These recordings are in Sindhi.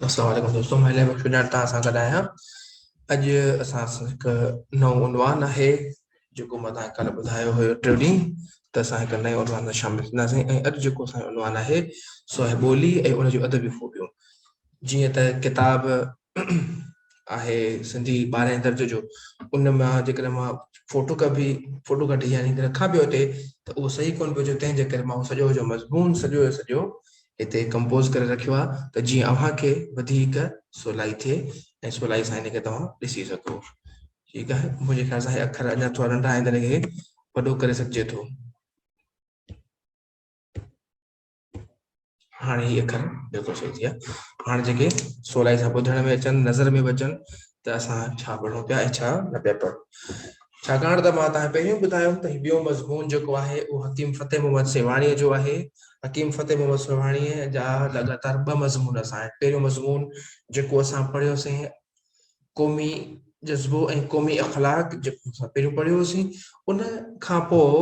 السلام عليڪم دوستو مان الهي بخش ڄاڻ توهان سان گڏ آهيان اڄ اسان هڪ نئون عنوان آهي جيڪو مان توهان کي ڪالهه ٻڌايو هيو ٽيون ڏينهن ته اسان هڪ نئين عنوان سان شامل ٿينداسين ۽ اڄ جيڪو اسان جو عنوان آهي سو آهي ٻولي ۽ ان جون ادبي خوبيون جيئن ته ڪتاب آهي سنڌي ٻارهين درجي جو ان مان جيڪڏهن مان فوٽو ڪپي فوٽو ڪڍي يعني رکان پيو اتي ته اهو صحيح ڪونه پيو اچي تنهن جي ڪري مان اهو سڄو جو مضمون سڄو جو سڄو هتي ڪمپوز ڪري رکيو آهي ته جيئن اوهان کي وڌيڪ سولائي ٿئي ۽ سولائي سان هن کي توهان ڏسي سگهو ٺيڪ آهي منهنجي خيال سان هي اکر اڃا ٿورا ننڍا آهن ته هن کي وڏو ڪري سگهجي ٿو هاڻي هي اکر بلڪل صحيح ٿي ويا. هاڻي جيڪي سولائي سان ٻڌڻ ۾ اچن، نظر ۾ به اچن ته اسان ڇا پڙهون پيا ۽ ڇا نه پيا پڙهون. ڇاڪاڻ ته مان توهان کي پهريون ٻڌايو ته هي ٻيو مضمون جيڪو آهي اهو حڪيم فتح محمد سيوهاڻيء جو آهي. حڪيم فتح محمد سيوهاڻيء جا لڳاتار ٻه مضمون اسان وٽ. پهريون مضمون جيڪو اسان پڙهيوسين قومي جذبو ۽ قومي اخلاق جيڪو اسان پهريون پڙهيو هوسين ان کان پوء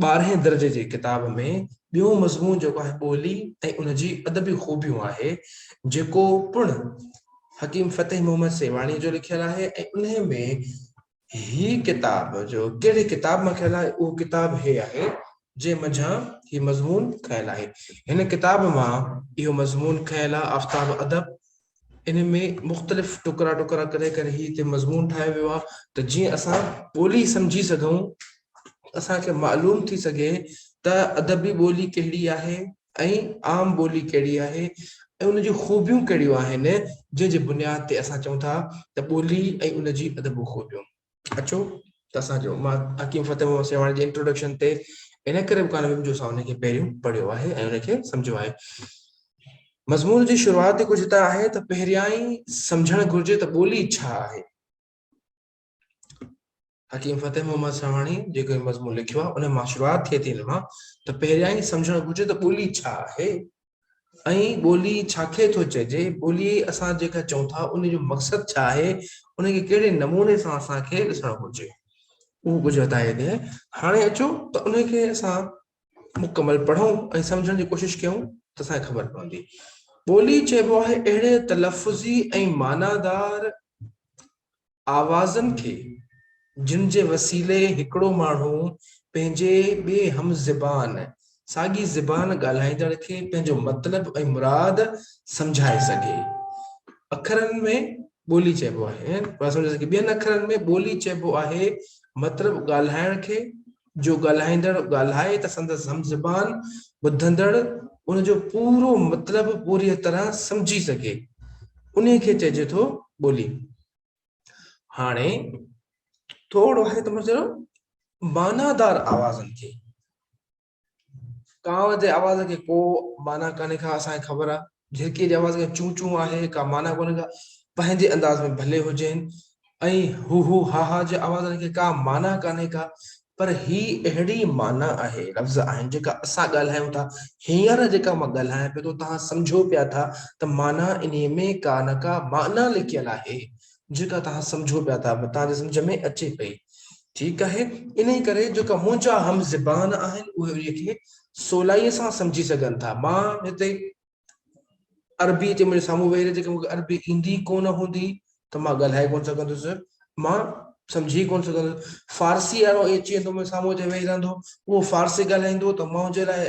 ٻارهين درجي جي ڪتاب ۾ ٻيو مضمون جيڪو آهي ٻولي ۽ ان جي ادبي خوبيون آهي جيڪو پڻ حڪيم فتح محمد سيوهاڻي جو لکيل آهي ۽ انهي ۾ هي ڪتاب جو ڪهڙي ڪتاب مان کنيل آهي اهو ڪتاب هي آهي جنهن منجهان هي مضمون کنيل آهي. هن ڪتاب مان اهو مضمون کنيل آهي آفتاب ادب ان ۾ مختلف ٽڪرا ٽڪرا ڪري ڪري هي هتي مضمون ٺاهيو ويو آهي ته جيئن اسان ٻولي سمجهي سگهون اسان کي معلوم ٿي سگهي ته ادبي ٻولي ڪهڙي آهي ۽ عام ٻولي ڪهڙي آهي ۽ ان جون خوبيون ڪهڙيون آهن، جنهن جي بنياد تي اسان چئون ٿا ته ٻولي ۽ ان جي ادبي خوبيون. اچو ته اسان جو مان حڪيم فتح محمد سيوهاڻي جي انٽروڊڪشن تي ان ڪري به ڪانه ويم جو اسان ان کي پهريون پڙهيو آهي ۽ ان کي سمجهيو آهي. مضمون جي شروعات ئي ڪجهه هتان آهي ته پهريائين سمجهڻ گهرجي ته ٻولي ڇا آهي؟ حڪيم فتح محمد سواڻي جيڪو هي مضمون لکيو آهي ان مان شروعات ٿئي ٿي ان مان ته پهريائين سمجهڻ گهرجي ته ٻولي ڇا آهي ۽ ٻولي ڇا کي ٿو چئجي، ٻولي اسان جيڪا چئون ٿا ان جو مقصد ڇا آهي، ان کي ڪهڙي نموني سان اسان کي ڏسڻ گهرجي، اهو ڪجهه هتان هتي هاڻي اچو ته ان کي اسان مڪمل پڙهون ۽ سمجهڻ جي ڪوشش ڪيون ته اسان کي خبر پوندي. ٻولي چئبو آهي اهڙي تلفظي ۽ معنيٰ دار آوازن کي، جن جي وسيلي هڪڙو ماڻهو پنهنجي ٻئي هم زبان، ساڳي زبان ڳالهائيندڙ کي پنهنجو مطلب ۽ مراد سمجهائي سگهي. اکرن ۾ ٻولي چئبو آهي. ٻين اکرن ۾ ٻولي چئبو آهي مطلب ڳالهائڻ کي، جو ڳالهائيندڙ ڳالهائي ته سندس هم زبان ٻڌندڙ ان جو پورو مطلب پوريء طرح سمجهي سگهي، انهيء کي چئجي ٿو ٻولي. هاڻي ٿورو آهي ته مطلب معنيٰ دار آوازن کي، ڪانء جي آواز کي ڪو معنيٰ ڪانهي ڪا اسان کي خبر آهي، جهرڪيء جي آواز کي چون چون آهي ڪا معنيٰ ڪونهي ڪا، پنهنجي انداز ۾ ڀلي هجين ۽ هو هو ها ها جي آوازن کي ڪا معنيٰ ڪانهي ڪا، پر هي اهڙي معنيٰ آهي، لفظ آهن جيڪا اسان ڳالهايون ٿا، هينئر جيڪا مان ڳالهايان پيو ٿو توهان سمجهو پيا ٿا ته معنيٰ انهيء ۾ ڪا نه ڪا معنيٰ لڪيل آهي، جيڪا توهان سمجهو پيا ٿا، توهان جي سمجهه ۾ اچي پئي. ٺيڪ آهي، انهيء ڪري جيڪا منهنجا هم زبان آهن اهي انهيء کي سولائيء سان سمجهي سگهن ٿا. مان هتي عربي اچي منهنجي سامهون ويهي رهي، جيڪا مون کي عربي ايندي ڪونه هوندي ته مان ڳالهائي ڪونه سگهندس، مان سمجهي ڪونه سگهندس. فارسي وارو اچي ويندو منهنجي سامهون اچي ويهي رهندو، اهو فارسي ڳالهائيندو ته منهنجي لاء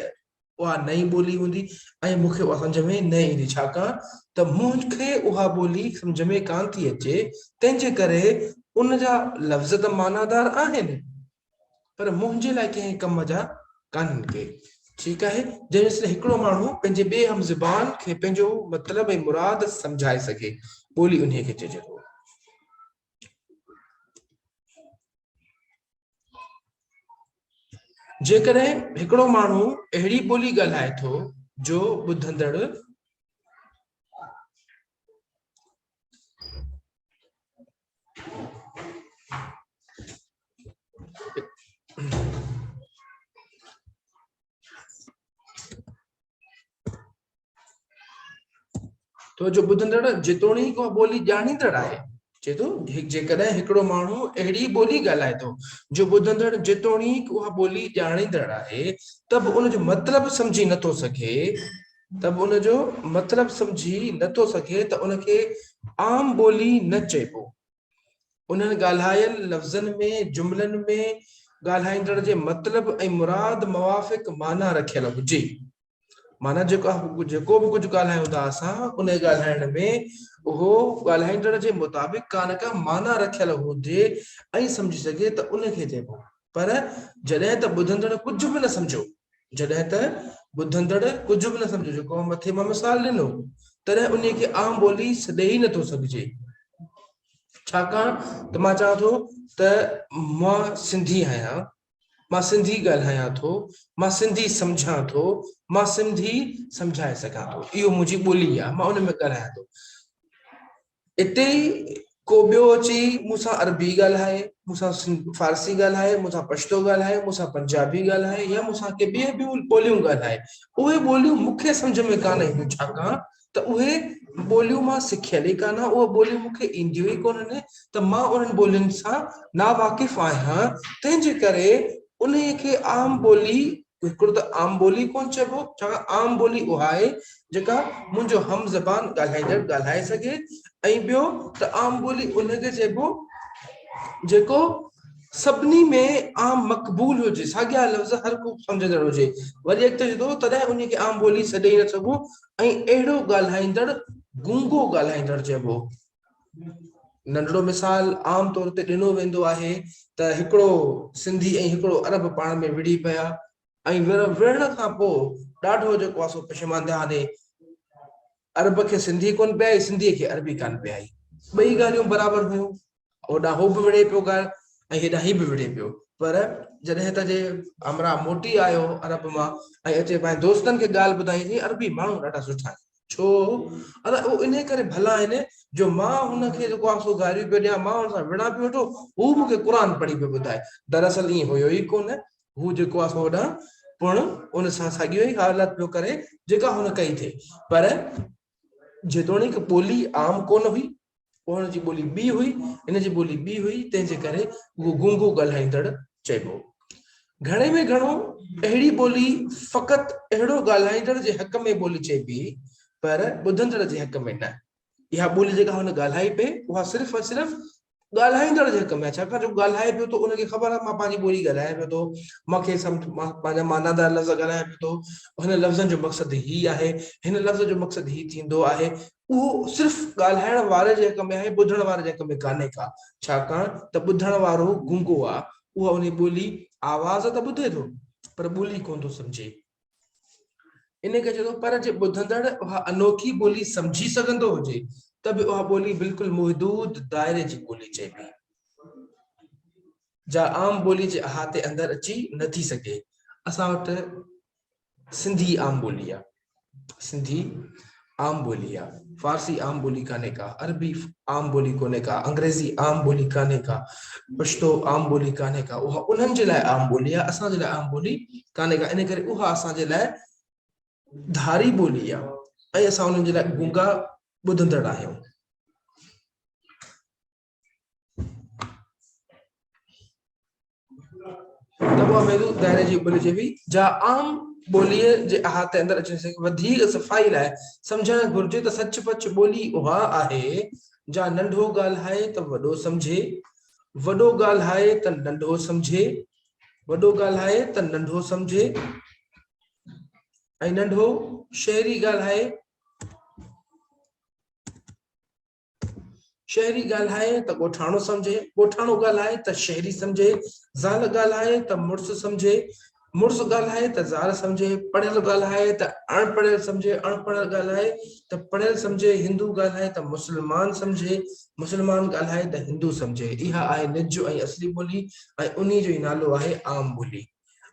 اها نئين ٻولي هوندي ۽ مون کي اها سمجهه ۾ نه ايندي، ڇاڪاڻ ته مون کي اها ٻولي سمجهه ۾ ڪانه ٿي اچي، تنهن جي ڪري ان جا لفظ ته معنيٰ دار آهن، پر منهنجي لاء ڪنهن ڪم جا ڪانهن ڪي. ٺيڪ آهي، جنهن وسيلي هڪڙو ماڻهو پنهنجي ٻئي هم زبان کي پنهنجو مطلب ۽ مراد سمجهائي سگهي، ٻولي انهيء کي چئجي ٿو. جيڪڏهن هڪڙو ماڻهو اهڙي ٻولي ڳالهائي ٿو جو ٻڌندڙ تو جو ٻڌندڙ جيتوڻيڪ اها ٻولي ڄاڻيندڙ آهي، چئي ٿو جيڪڏهن هڪڙو ماڻهو اهڙي ٻولي ڳالهائي ٿو جو ٻڌندڙ جيتوڻيڪ اها ٻولي ڄاڻيندڙ آهي ته به ان جو مطلب سمجهي نٿو سگهي. ته به ان جو مطلب سمجهي نه ٿو سگهي ته ان کي عام ٻولي نه چئبو. انهن ڳالهايل لفظن ۾، جملن ۾ ڳالهائيندڙ جي مطلب ۽ مراد موافق معنيٰ رکيل هجي. معنيٰ جيڪو جيڪو به ڪجهه ڳالهايون ٿا اسان ان ڳالهائڻ ۾ اهو ڳالهائيندڙ جي مطابق ڪا نه ڪا معنيٰ رکيل هجي ۽ سمجهي سگهي ته ان کي چئبو پر جڏهن ته ٻڌندڙ ڪجهه به نه سمجهيو جڏهن ته ٻڌندڙ ڪجهه به نه سمجهيو جيڪو مٿي مان مثال ڏنو تڏهن ان کي عام ٻولي سڏي ئي نٿو سگهجي ڇاڪاڻ ته مان چوان ٿو ته مان سنڌي آهيان مان سنڌي ڳالهايان ٿو، مان سنڌي سمجهان ٿو، مان سنڌي سمجهائي سگهان ٿو. اهو منهنجي ٻولي آهي، مان ان ۾ ڳالهايان ٿو. اتي ئي ڪو ٻيو اچي مون سان عربي ڳالهائي، مون سان فارسي ڳالهائي، مون سان پشتو ڳالهائي، مون سان پنجابي ڳالهائي يا مون سان ڪي ٻيون ٻيون ٻوليون ڳالهائي، اهي ٻوليون مون کي سمجهه ۾ ڪانه اينديون، ڇاڪاڻ ته اهي ٻوليون مان سکيل ئي ڪانه، اهي ٻوليون مون کي اينديون ئي ڪونهن ته مان انهن ٻولين سان ناواقف آهيان، تنهن جي ڪري انهيء کي عام ٻولي، هڪڙو ته عام ٻولي ڪونه چئبو، ڇاڪاڻ عام ٻولي اها آهي جيڪا منهنجو هم زبان ڳالهائيندڙ ڳالهائي سگهي ۽ ٻيو ته عام ٻولي ان کي چئبو جيڪو سڀني ۾ عام مقبول هجي، ساڳيا لفظ هر ڪو سمجهندڙ هجي. وري اڳتي چئي ٿو تڏهن انهيء کي عام ٻولي سڏي ئي نه سگهون ۽ اهڙو ڳالهائيندڙ گونگو ڳالهائيندڙ چئبو. ننڍڙو مثال عام طور تي ڏنو ويندو آهي ته هڪڙو سنڌي ۽ هڪڙو عرب پاڻ ۾ وڙهي پيا ۽ وڙهڻ کان پوء ڏاڍو جيڪو آهي سو پشيمان ٿيا. هاڻي عرب کي سنڌي ڪونه پئي آئي، سنڌيء کي عربي ڪانه پئي آئي. ٻئي ڳالهيون برابر هيون. هوڏانهن هو به وڙهي پيو ڳالهه ۽ هيڏانهن هي به وڙهي پيو. پر جڏهن ته جي همراهه موٽي آيو عرب مان ۽ اچي پنهنجي دوستن کي ڳالهه ٻڌائين چيائين عربي ماڻهو ڏاڍا سٺا آهن. ڇو؟ ادا اهو انهي ڪري ڀلا آهن جو مان هن کي جيڪو آهي سو گاريون پيو ڏيان، مان هن سان وڙهان پيو ويٺو، هو مون کي قرآن پڙهي پيو ٻڌائي. دراصل ائين هيو ئي ڪونه. هو جيڪو آهي سو هوڏانهن پڻ ان سان ساڳيو ئي حالت پيو ڪري جيڪا هن ڪئي ٿي. پر جيتوڻيڪ ٻولي عام ڪونه هئي، هن جي ٻولي ٻي هئي، هن جي ٻولي ٻي هئي، تنهن جي ڪري اهو گونگو ڳالهائيندڙ چئبو. گهڻي ۾ گهڻو اهڙي ٻولي فقط اهڙو ڳالهائيندڙ جي حق ۾ ٻولي چئبي، پر ٻڌندڙ جي حق ۾ نه. اها ٻولي جيڪا هن ڳالهائي پئي، اها صرف ۽ صرف ڳالهائيندڙ جي حق ۾ آهي، ڇاڪاڻ جو ڳالهائي پيو ٿو ان کي خبر آهي مان پنهنجي ٻولي ڳالهايان پيو ٿو، مان کي سمجهه مان پنهنجا معنادار لفظ ڳالهايان پيو ٿو، هن لفظن جو مقصد هي آهي، هن لفظ جو مقصد هي ٿيندو آهي، اهو صرف ڳالهائڻ واري جي حق ۾ آهي، ٻڌڻ واري جي حق ۾ ڪانهي ڪا، ڇاڪاڻ ته ٻڌڻ وارو گونگو آهي، اها انهي ٻولي آواز ته ٻڌي ٿو پر ٻولي ڪونه ٿو سمجهي. ان کي چئي ٿو پر جي ٻڌندڙ اها انوکي ٻولي سمجهي سگهندو هجي ته به اها ٻولي بلڪل محدود دائري جي ٻولي چئبي، جا عام ٻولي جي احاطي اندر اچي نه ٿي سگهي. اسان وٽ سنڌي عام ٻولي آ، سنڌي عام ٻولي آ، فارسي عام ٻولي ڪانهي ڪا، عربي عام ٻولي ڪونهي ڪا، انگريزي عام ٻولي ڪانهي ڪا، پشتو عام ٻولي ڪانهي ڪا، اها انهن جي لاء عام ٻولي آ، اسان جي لاء عام ٻولي ڪانهي ڪا، ان ڪري اها اسان جي لاء ڌاري ٻولي آ ۽ اسان انهن جي لاء گونگا ٻڌندڙ آهيون. ته اها محدود دائري جي ٻولي چئبي، جا عام ٻوليء جي احاطي اندر اچي نٿي سگهي. وڌيڪ صفائي لاء سمجهڻ گهرجي ته سچ پچ ٻولي اها آهي، جا ننڍو ڳالهائي ته وڏو سمجهي، وڏو ڳالهائي ته ننڍو سمجهي، وڏو ڳالهائي ته ننڍو سمجهي ۽ ننڍو شهري ڳالهائي شهري ڳالهائي ته ڳوٺاڻو سمجهي، ڳوٺاڻو ڳالهائي ته شهري سمجهي، زال ڳالهائي ته مڙس سمجهي، مڙس ڳالهائي ته زال سمجهي، پڙهيل ڳالهائي ته اڻ پڙهيل سمجهي، اڻ پڙهيل ڳالهائي ته پڙهيل سمجهي، هندو ڳالهائي ته مسلمان سمجهي، مسلمان ڳالهائي ته هندو سمجهي. اها آهي نج ۽ اصلي ٻولي ۽ انهي جو ئي نالو آهي عام ٻولي.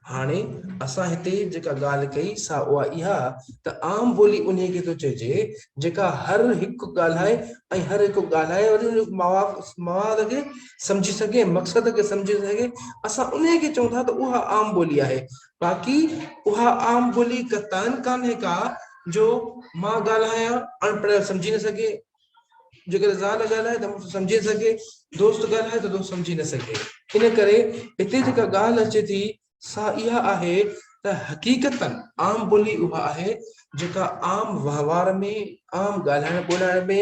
هاڻي اسان هتي جيڪا ڳالهه ڪئي سا اها اها ته عام ٻولي انهيء کي ٿو چئجي جيڪا هر هڪ ڳالهائي ۽ هر هڪ ڳالهائي وري ان جو مواد کي سمجهي سگهي مقصد کي سمجهي سگهي اسان انهيء کي چئون ٿا ته اها عام ٻولي آهي باقي اها عام ٻولي قطعاً ڪانهي ڪا جو مان ڳالهايان اڻ پڙهيل سمجهي نه سگهي جيڪڏهن زال ڳالهائي ته مڙس سمجهي سگهي، دوست ڳالهائي ته دوست سمجهي نه سگهي. ان ڪري هتي جيڪا ڳالهه اچي ٿي سا اها آهي ته حقيقتاً عام ٻولي اها آهي جيڪا عام وهنوار ۾، عام ڳالهائڻ ٻولهائڻ ۾،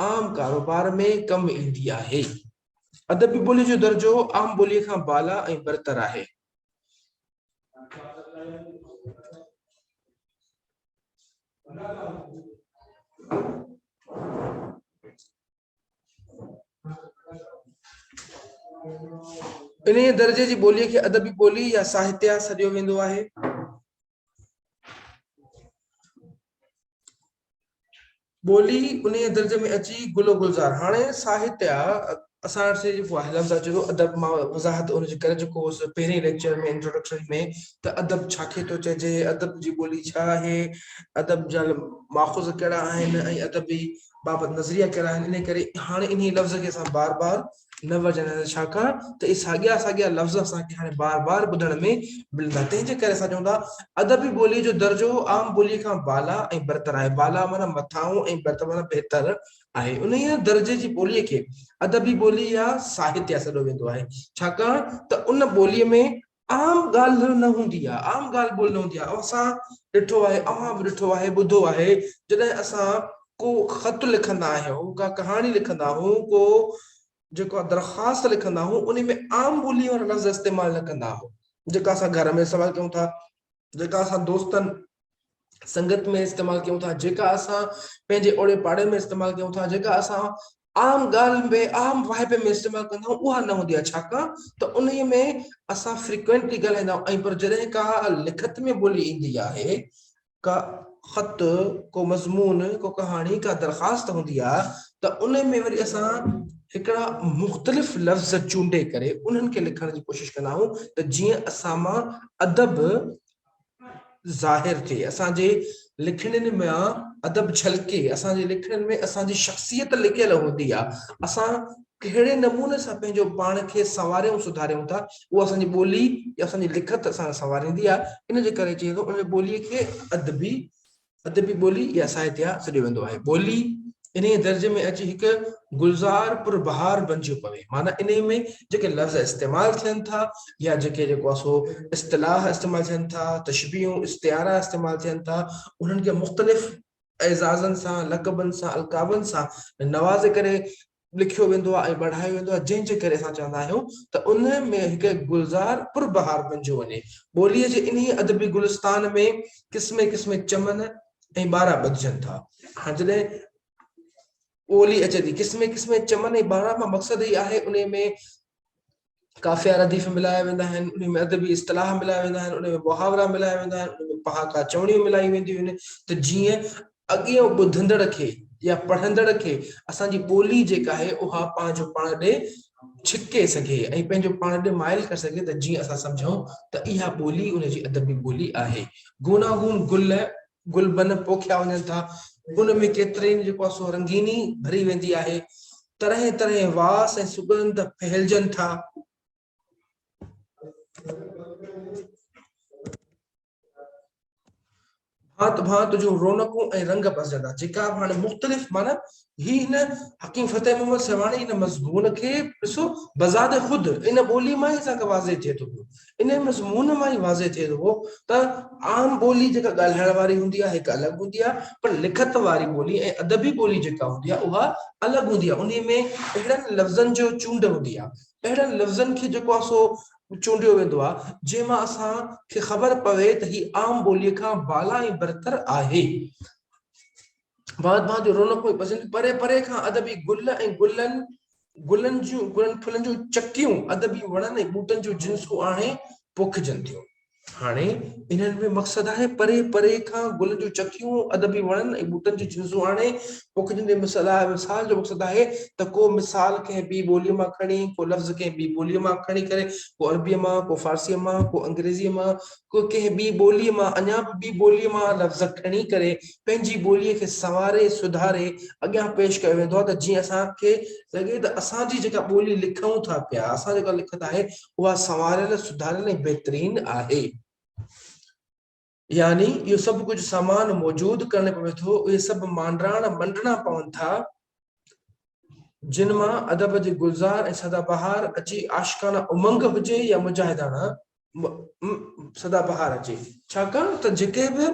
عام ڪاروبار ۾ ڪم ايندي آهي. ادبي ٻولي جو درجو عام ٻوليء کان بالا ۽ برتر آهي. انهيء درجي جي ٻوليء کي ادبي ٻولي يا ساهتيه سڏيو ويندو آهي. ٻولي انهيء درجي ۾ اچي گل و گلزار. هاڻي ساهتيه اسان وٽ جيڪو آهي لفظ اچي ٿو ادب مان وضاحت ان جي ڪري چڪو هوس پهرين ليڪچر ۾ انٽروڊڪشن ۾ ته ادب ڇا کي ٿو چئجي، ادب جي ٻولي ڇا آهي، ادب جا ماخذ ڪهڙا آهن ۽ ادبي بابت نظريا ڪهڙا آهن، انهي ڪري هاڻي انهي لفظ کي اسان بار بار نه ورجائينداسين ڇاڪاڻ ته اهي ساڳيا ساڳيا لفظ اسان کي هاڻي بار بار ٻڌڻ ۾ ملندا تنهن جي ڪري اسان چئون ٿا ادبي ٻولي جو درجو عام ٻولي کان بالا ۽ برتر آهي بالا معنيٰ مٿانهون ۽ برتر معنيٰ بهتر آهي انهي درجي جي ٻولي کي ادبي ٻولي يا ساهتيه سڏيو ويندو آهي ڇاڪاڻ ته ان ٻولي ۾ عام ڳالهه نه هوندي آهي، عام ڳالهه ٻولهه نه هوندي آهي. اسان ڏٺو آهي، اوهان به ڏٺو آهي، ٻڌو آهي، جڏهن اسان ڪو خط لکندا آهيون، ڪا ڪهاڻي لکندا آهيون، ڪو جيڪو آهي درخواست لکندا آهيون، انهي ۾ عام ٻوليء وارا لفظ استعمال نه ڪندا آهيون، جيڪا اسان گهر ۾ استعمال ڪيون ٿا، جيڪا اسان دوستن سنگت ۾ استعمال ڪيون ٿا، جيڪا اسان پنهنجي اوڙي پاڙي ۾ استعمال ڪيون ٿا، جيڪا اسان عام ڳالهه ۾ عام واهپي ۾ استعمال ڪندا آهيون اها نه هوندي آهي ڇاڪاڻ ته انهي ۾ اسان فريڪوئنٽلي ڳالهائيندا آهيون ۽ پر جڏهن ڪا لکت ۾ ٻولي ايندي آهي ڪا خط ڪو مضمون ڪو ڪهاڻي ڪا درخواست هوندي آهي ته ان ۾ وري اسان هڪڙا مختلف لفظ چونڊي ڪري انهن کي لکڻ جي ڪوشش ڪندا آهيون ته جيئن اسان مان ادب ظاهر ٿئي، اسان جي لکڻين مان ادب ڇلڪي، اسان جي لکڻين ۾ اسان جي شخصيت لڪيل هوندي آ، اسان ڪهڙي نموني سان پنهنجو پاڻ کي سنواريون سڌاريون ٿا، اهو اسان جي ٻولي يا اسان جي لکت اسان کي سنواريندي آ، ان جي ڪري چئجي ٿو ان ٻوليء کي ادبي ادبي ٻولي يا ساهتيه سڏيو ويندو آهي. ٻولي انهيء درجي ۾ اچي هڪ گلزار پر بهار بنجيو پوي. معنيٰ انهيء ۾ جيڪي لفظ استعمال ٿين ٿا يا جيڪي جيڪو آهي سو اصطلاح استعمال ٿين ٿا، تشبيهون، استعارا استعمال ٿين ٿا، انهن کي مختلف اعزازن سان، لقبن سان، القابن سان نوازي ڪري لکيو ويندو آهي ۽ بڙهايو ويندو آهي، جنهن جي ڪري اسان چوندا آهيون ته ان ۾ هڪ گلزار پربهار بنجيو وڃي. ٻوليء جي انهيء ادبي گلستان ۾ قسمين قسمين چمن ۽ ٻارا ٻڌجن ٿا. هاڻ جڏهن ٻولي اچي ٿي قسمين قسمين چمن ۽ ٻارا مان مقصد هي آهي انهيء ۾ قافيا رديف ملايا ويندا آهن، انهي ۾ ادبي اصطلاح ملايا ويندا آهن، انهي ۾ محاورا ملايا ويندا آهن، انهي ۾ پهاڪا چوڻيون ملايون وينديون آهن ته جيئن اڳيون ٻڌندڙ کي يا پڙهندڙ کي اسان جي ٻولي جيڪا آهي اها پنهنجو پاڻ ڏي ڇڪي سگهي ۽ پنهنجو پاڻ ڏي مائل ڪري سگهي ته جيئن اسان سمجهون ته اها ٻولي ان جي ادبي ٻولي آهي. گوناگون گل گلبن پوکيا وڃن ٿا، ان ۾ ڪيترين جيڪو آهي سو رنگيني ڀري ويندي آهي، طرحين طرحين واس ۽ سڳنڌ ڦهلجن ٿا. ڀانت ڀانت جون رونقون ۽ رنگ پسجن ٿا، جيڪا به هاڻي مختلف معنيٰ هي هن حڪيم فتح محمد سيوهاڻي هن مضمون کي ڏسو بذات خود ان ٻولي مان ئي اسان کي واضح ٿئي ٿو پيو ان مضمون مان ئي واضح ٿئي ٿو پيو ته عام ٻولي جيڪا ڳالهائڻ واري هوندي آهي هڪ الڳ هوندي آهي پر لکت واري ٻولي ۽ ادبي ٻولي جيڪا هوندي آهي اها الڳ هوندي آهي انهي ۾ اهڙن لفظن جو چونڊ هوندي آهي اهڙن لفظن کي جيڪو آهي سو چونڊيو ويندو آهي جنهن مان اسان کي خبر پوي ته هي عام ٻولي کان بالا ۽ برتر آهي. ڀانت ڀانت جون رونقون ۽ پسنديون، پري پري کان ادبي گل ۽ گلن گلن جون گلن ڦلن جون چڪيون ادبي وڻن ۽ ٻوٽن جون جنسون آڻي پوکجن ٿيون. هاڻي انهن ۾ مقصد آهي پري پري کان گلن جون چڪيون ادبي وڻن ۽ ٻوٽن جون جنسون آڻي پوکجن ٿيون. مثال جو مقصد آهي ته ڪو مثال ڪنهن ٻي ٻوليء مان کڻي، ڪو لفظ ڪنهن ٻي ٻوليء مان کڻي ڪري، ڪو عربيء مان، ڪو فارسيء مان، ڪو انگريزيء مان، ڪو ڪنهن ٻي ٻوليء مان اڃا به ٻي ٻوليء مان لفظ کڻي ڪري پنهنجي ٻوليء کي سنواري سڌاري اڳيان پيش ڪيو ويندو آهي ته جيئن اسان کي لڳي ته اسان جي جيڪا ٻولي لکون ٿا پيا اسان جيڪا لکت آهي اها سنواريل سڌاريل ۽ بهترين آهي. يعني اهو سڀ ڪجهه سامان موجود ڪرڻو پوي ٿو اهي سڀ مانڊراڻ منڊڻا پون ٿا جن مان ادب جي گلزار ۽ سدا بهار اچي عاشقانه امنگ هجي يا مجاهدانه سدا بهار اچي، ڇاڪاڻ ته جيڪي به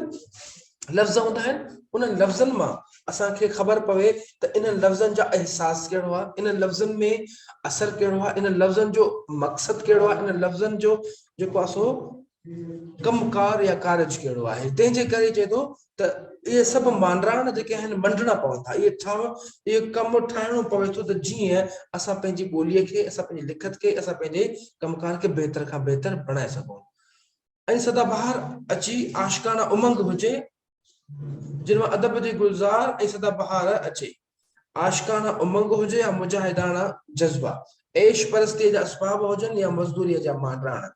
لفظ هوندا آهن انهن لفظن مان اسان کي خبر پوي ته انهن لفظن جا احساس ڪهڙو آهي، انهن لفظن ۾ اثر ڪهڙو آهي، انهن لفظن جو مقصد ڪهڙو آهي، انهن لفظن جو جيڪو آهي سو ڪم ڪار يا ڪارج ڪهڙو آهي. تنهن جي ڪري چئي ٿو ته اهي سڀ مانڊراڻ جيڪي آهن منڊڻا پون ٿا، اهي ٺاهه اهو ڪم ٺاهڻو پوي ٿو ته جيئن اسان پنهنجي ٻوليء کي، اسان پنهنجي لکت کي، اسان پنهنجي ڪم ڪار کي بهتر کان بهتر بڻائي سگهون. ۽ سدا بهار اچي عاشقانه امنگ هجي، جن مان ادب جي گلزار ۽ سدا بهار اچي. عاشقانه امنگ هجي يا مجاهدانه جذبا، عيش پرستيء جا اسباب هجن يا مزدوريء جا مانڊراڻ،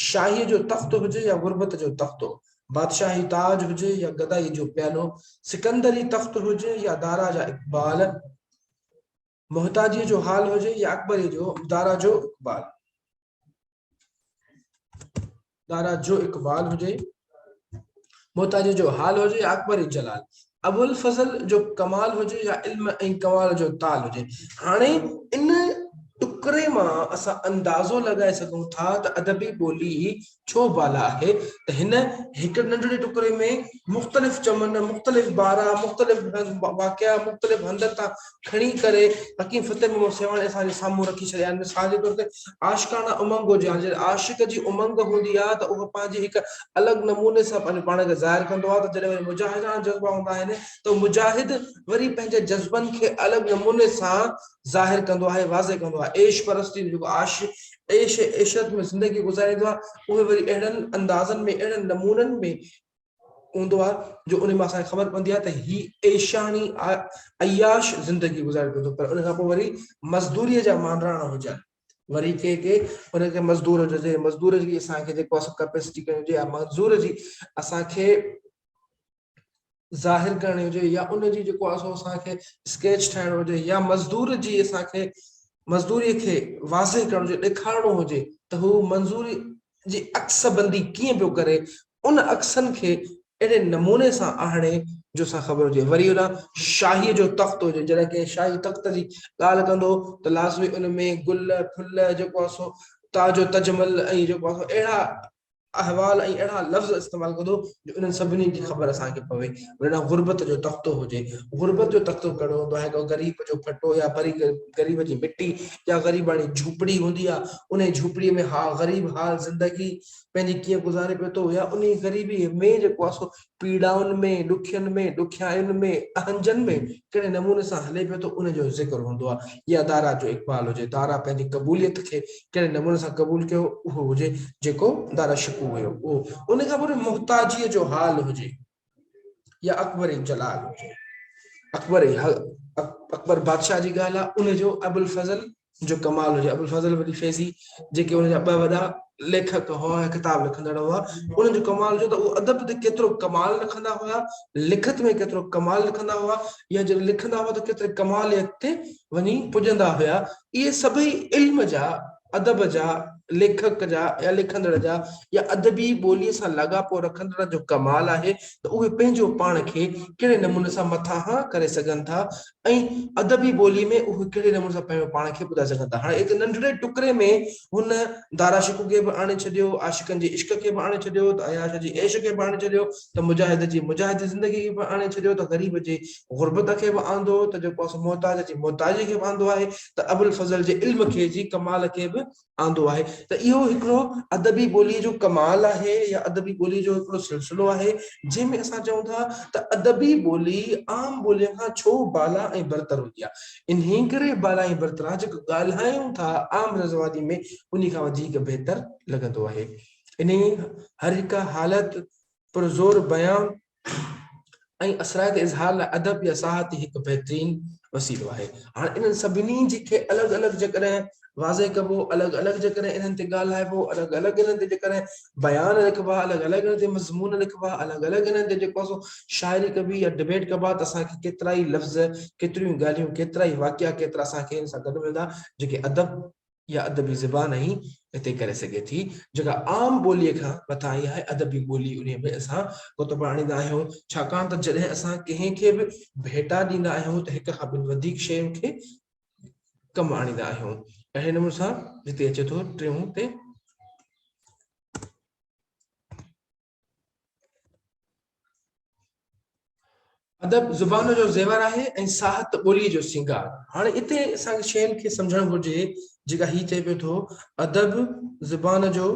شاهيء جو تخت هجي يا غربت جو تختو، بادشاهي تاج هجي يا گدائيء جو پيالو، سڪندري تخت هجي يا دارا جا اقبال، محتاجيء جو حال هجي يا اڪبريء جو دارا جو اقبال. دارا جو اقبال هجي، محتاجي جو حال هجي يا اڪبر جلال، ابوالفضل جو ڪمال هجي يا علم ۽ ڪمال جو تال هجي. هاڻي ان ٽڪري مان اسان اندازو لڳائي سگهون ٿا ته ادبي ٻولي ڇو بالا آهي ته هن هڪ ننڍڙي ٽڪري ۾ مختلف چمن، مختلف بارا، مختلف واقعا، مختلف هنڌن تان کڻي ڪري حڪيم فتح محمد سيوهاڻي اسان جي سامهون رکي ڇڏيا آهن. مثال جي طور تي عاشقانه امنگ هجي هاڻي جڏهن عاشق جي امنگ هوندي آهي ته اهو پنهنجي هڪ الڳ نموني سان پنهنجو پاڻ کي ظاهر ڪندو آهي ته جڏهن وري مجاهدانه جذبا هوندا آهن ته مجاهد وري پنهنجي جذبن کي الڳ نموني سان ظاهر ڪندو آهي واضح ڪندو آهي. عيش پرستي جيڪو عاش عيش عشرت ۾ زندگي گذاريندو آهي اهي وري اهڙن اندازن ۾ اهڙن نمونن ۾ هوندو آهي جو ان مان اسان کي خبر پوندي آهي ته هي عيشاڻي عياش زندگي گذاري پيو ٿو پر ان کان پوء وري مزدوريء جا مانڊراڻ هجن وري ڪي ڪي ان کي مزدور هجي مزدور جي اسان کي جيڪو اسان ڪپيسٽي ڪرڻي هجي يا مزدور جي اسان کي ظاهر ڪرڻي هجي يا ان جي جيڪو آهي سو اسان کي اسڪيچ ٺاهڻو هجي يا مزدور جي اسان کي مزدوري کي واضح ڪرڻو هجي ڏيکارڻو هجي ته هو منظوري جي عڪس بندي ڪيئن پيو ڪري ان عڪسن کي اهڙي نموني سان آڻي جو اسان خبر هجي وري هوڏانهن شاهي جو تخت هجي جڏهن ڪنهن شاهي تخت جي ڳالهه ڪندو ته لازمي ان ۾ گل ڦل جيڪو آهي سو تاج و تجمل ۽ جيڪو آهي سو اهڙا احوال ۽ اهڙا لفظ استعمال ڪندو جو انهن سڀني جي خبر اسان کي پوي. وري نه غربت جو تختو هجي. غربت جو تختو ڪهڙو هوندو آهي؟ هڪ غريب جو ڦٽو يا بري غريب جي مٽي يا غريباڻي جهوپڙي هوندي آهي. انهي جهوپڙي ۾ ها غريب حال زندگي پنهنجي ڪيئن گذاري پيو ٿو يا انهي غريبي ۾ جيڪو آهي سو پيڙائن ۾، ڏکين ۾، ڏکيائين ۾، اهنجن ۾ ڪهڙي نموني سان هلي پيو ٿو ان جو ذڪر هوندو آهي يا دارا جو اقبال هجي، دارا پنهنجي قبوليت کي ڪهڙي نموني سان قبول ڪيو اهو هجي جيڪو دارا شڪوه هيو اهو ان کان پوء محتاجيء جو حال هجي يا اڪبري جلال هجي اڪبر اڪبر بادشاهه جي ڳالهه آهي ان جو ابوالفضل جو ڪمال هجي ابوالفضل ولي فيضي جيڪي ان جا ٻه وڏا ليکڪ هئا يا ڪتاب لکندڙ هئا انهن جو ڪمال هجي ته اهو ادب تي ڪيترو ڪمال رکندا هئا لکت ۾ ڪيترو ڪمال لکندا هئا يا جڏهن لکندا هئا ته ڪيتري ڪماليت تي وڃي پڄندا هيا اهي سڀئي علم جا ادب جا ليکڪ جا يا لکندڙ جا يا ادبي ٻوليء سان لاڳاپو رکندڙن جو ڪمال آهي ته اهي پنهنجو پاڻ کي ڪهڙي نموني سان مٿانهان ڪري سگهن ٿا ۽ ادبي ٻوليء ۾ اهي ڪهڙي نموني سان پنهنجو پاڻ کي ٻڌائي سگهن ٿا. هاڻي هڪ ننڍڙي ٽڪري ۾ هن دارا شڪوه کي به آڻي ڇڏيو، عاشقن جي عشق کي به آڻي ڇڏيو ته عياش جي عيش کي به آڻي ڇڏيو ته مجاهد جي مجاهد زندگي کي به آڻي ڇڏيو ته غريب جي غربت کي به آندو ته جيڪو آهي سو محتاج جي محتاجي کي به آندو آهي ته ابوالفضل جي علم کي جي ڪمال کي به آندو آهي ته اهو هڪڙو ادبي ٻوليء جو ڪمال آهي يا ادبي ٻوليء جو هڪڙو سلسلو آهي جنهن ۾ اسان چئون ٿا ته ادبي ٻولي عام ٻوليء کان ڇو بالا ۽ برتر هوندي آهي؟ انهيء ڪري بالا ۽ برتر آهي جيڪو ڳالهايون ٿا عام رزوادي ۾ انهي کان وڌيڪ بهتر لڳندو آهي. انهيء هر هڪ حالت پرزور بيان ۽ اثرائتي اظهار لاء ادب يا ساهتي هڪ بهترين وسيلو آهي. هاڻ انهن سڀني جي کي الڳ الڳ جيڪڏهن واضح ڪبو، الڳ الڳ جيڪڏهن انهن تي ڳالهائبو، الڳ الڳ انهن تي جيڪڏهن بيان لکبا، الڳ الڳ انهن تي مضمون لکبا، الڳ الڳ انهن تي جيڪو سو شاعري ڪبي يا ڊبيٽ ڪبا ته اسان کي ڪيترائي لفظ، ڪيتريون ڳالهيون، ڪيترائي واقعا، ڪيترا اسان کي ان سان گڏ ملندا جيڪي ادب اها ادبي زبان ئي هتي ڪري سگهي ٿي، جيڪا عام ٻوليء کان مٿاهين آهي. ادبي ٻولي انهيء ۾ اسان ڪتب آڻيندا آهيون، ڇاڪاڻ ته جڏهن اسان ڪنهن کي به ڀيٽا ڏيندا آهيون ته هڪ کان ٻن وڌيڪ شين کي ڪم آڻيندا آهيون. اهڙي نموني سان هتي اچي ٿو ٽيون تي. ادب زبان جو زيور آهي ۽ ساهت ٻوليء جو سينگار. هاڻي اتي اسان کي شين کي سمجهڻ گهرجي جيڪا هي چئي پيو ٿو ادب زبان جو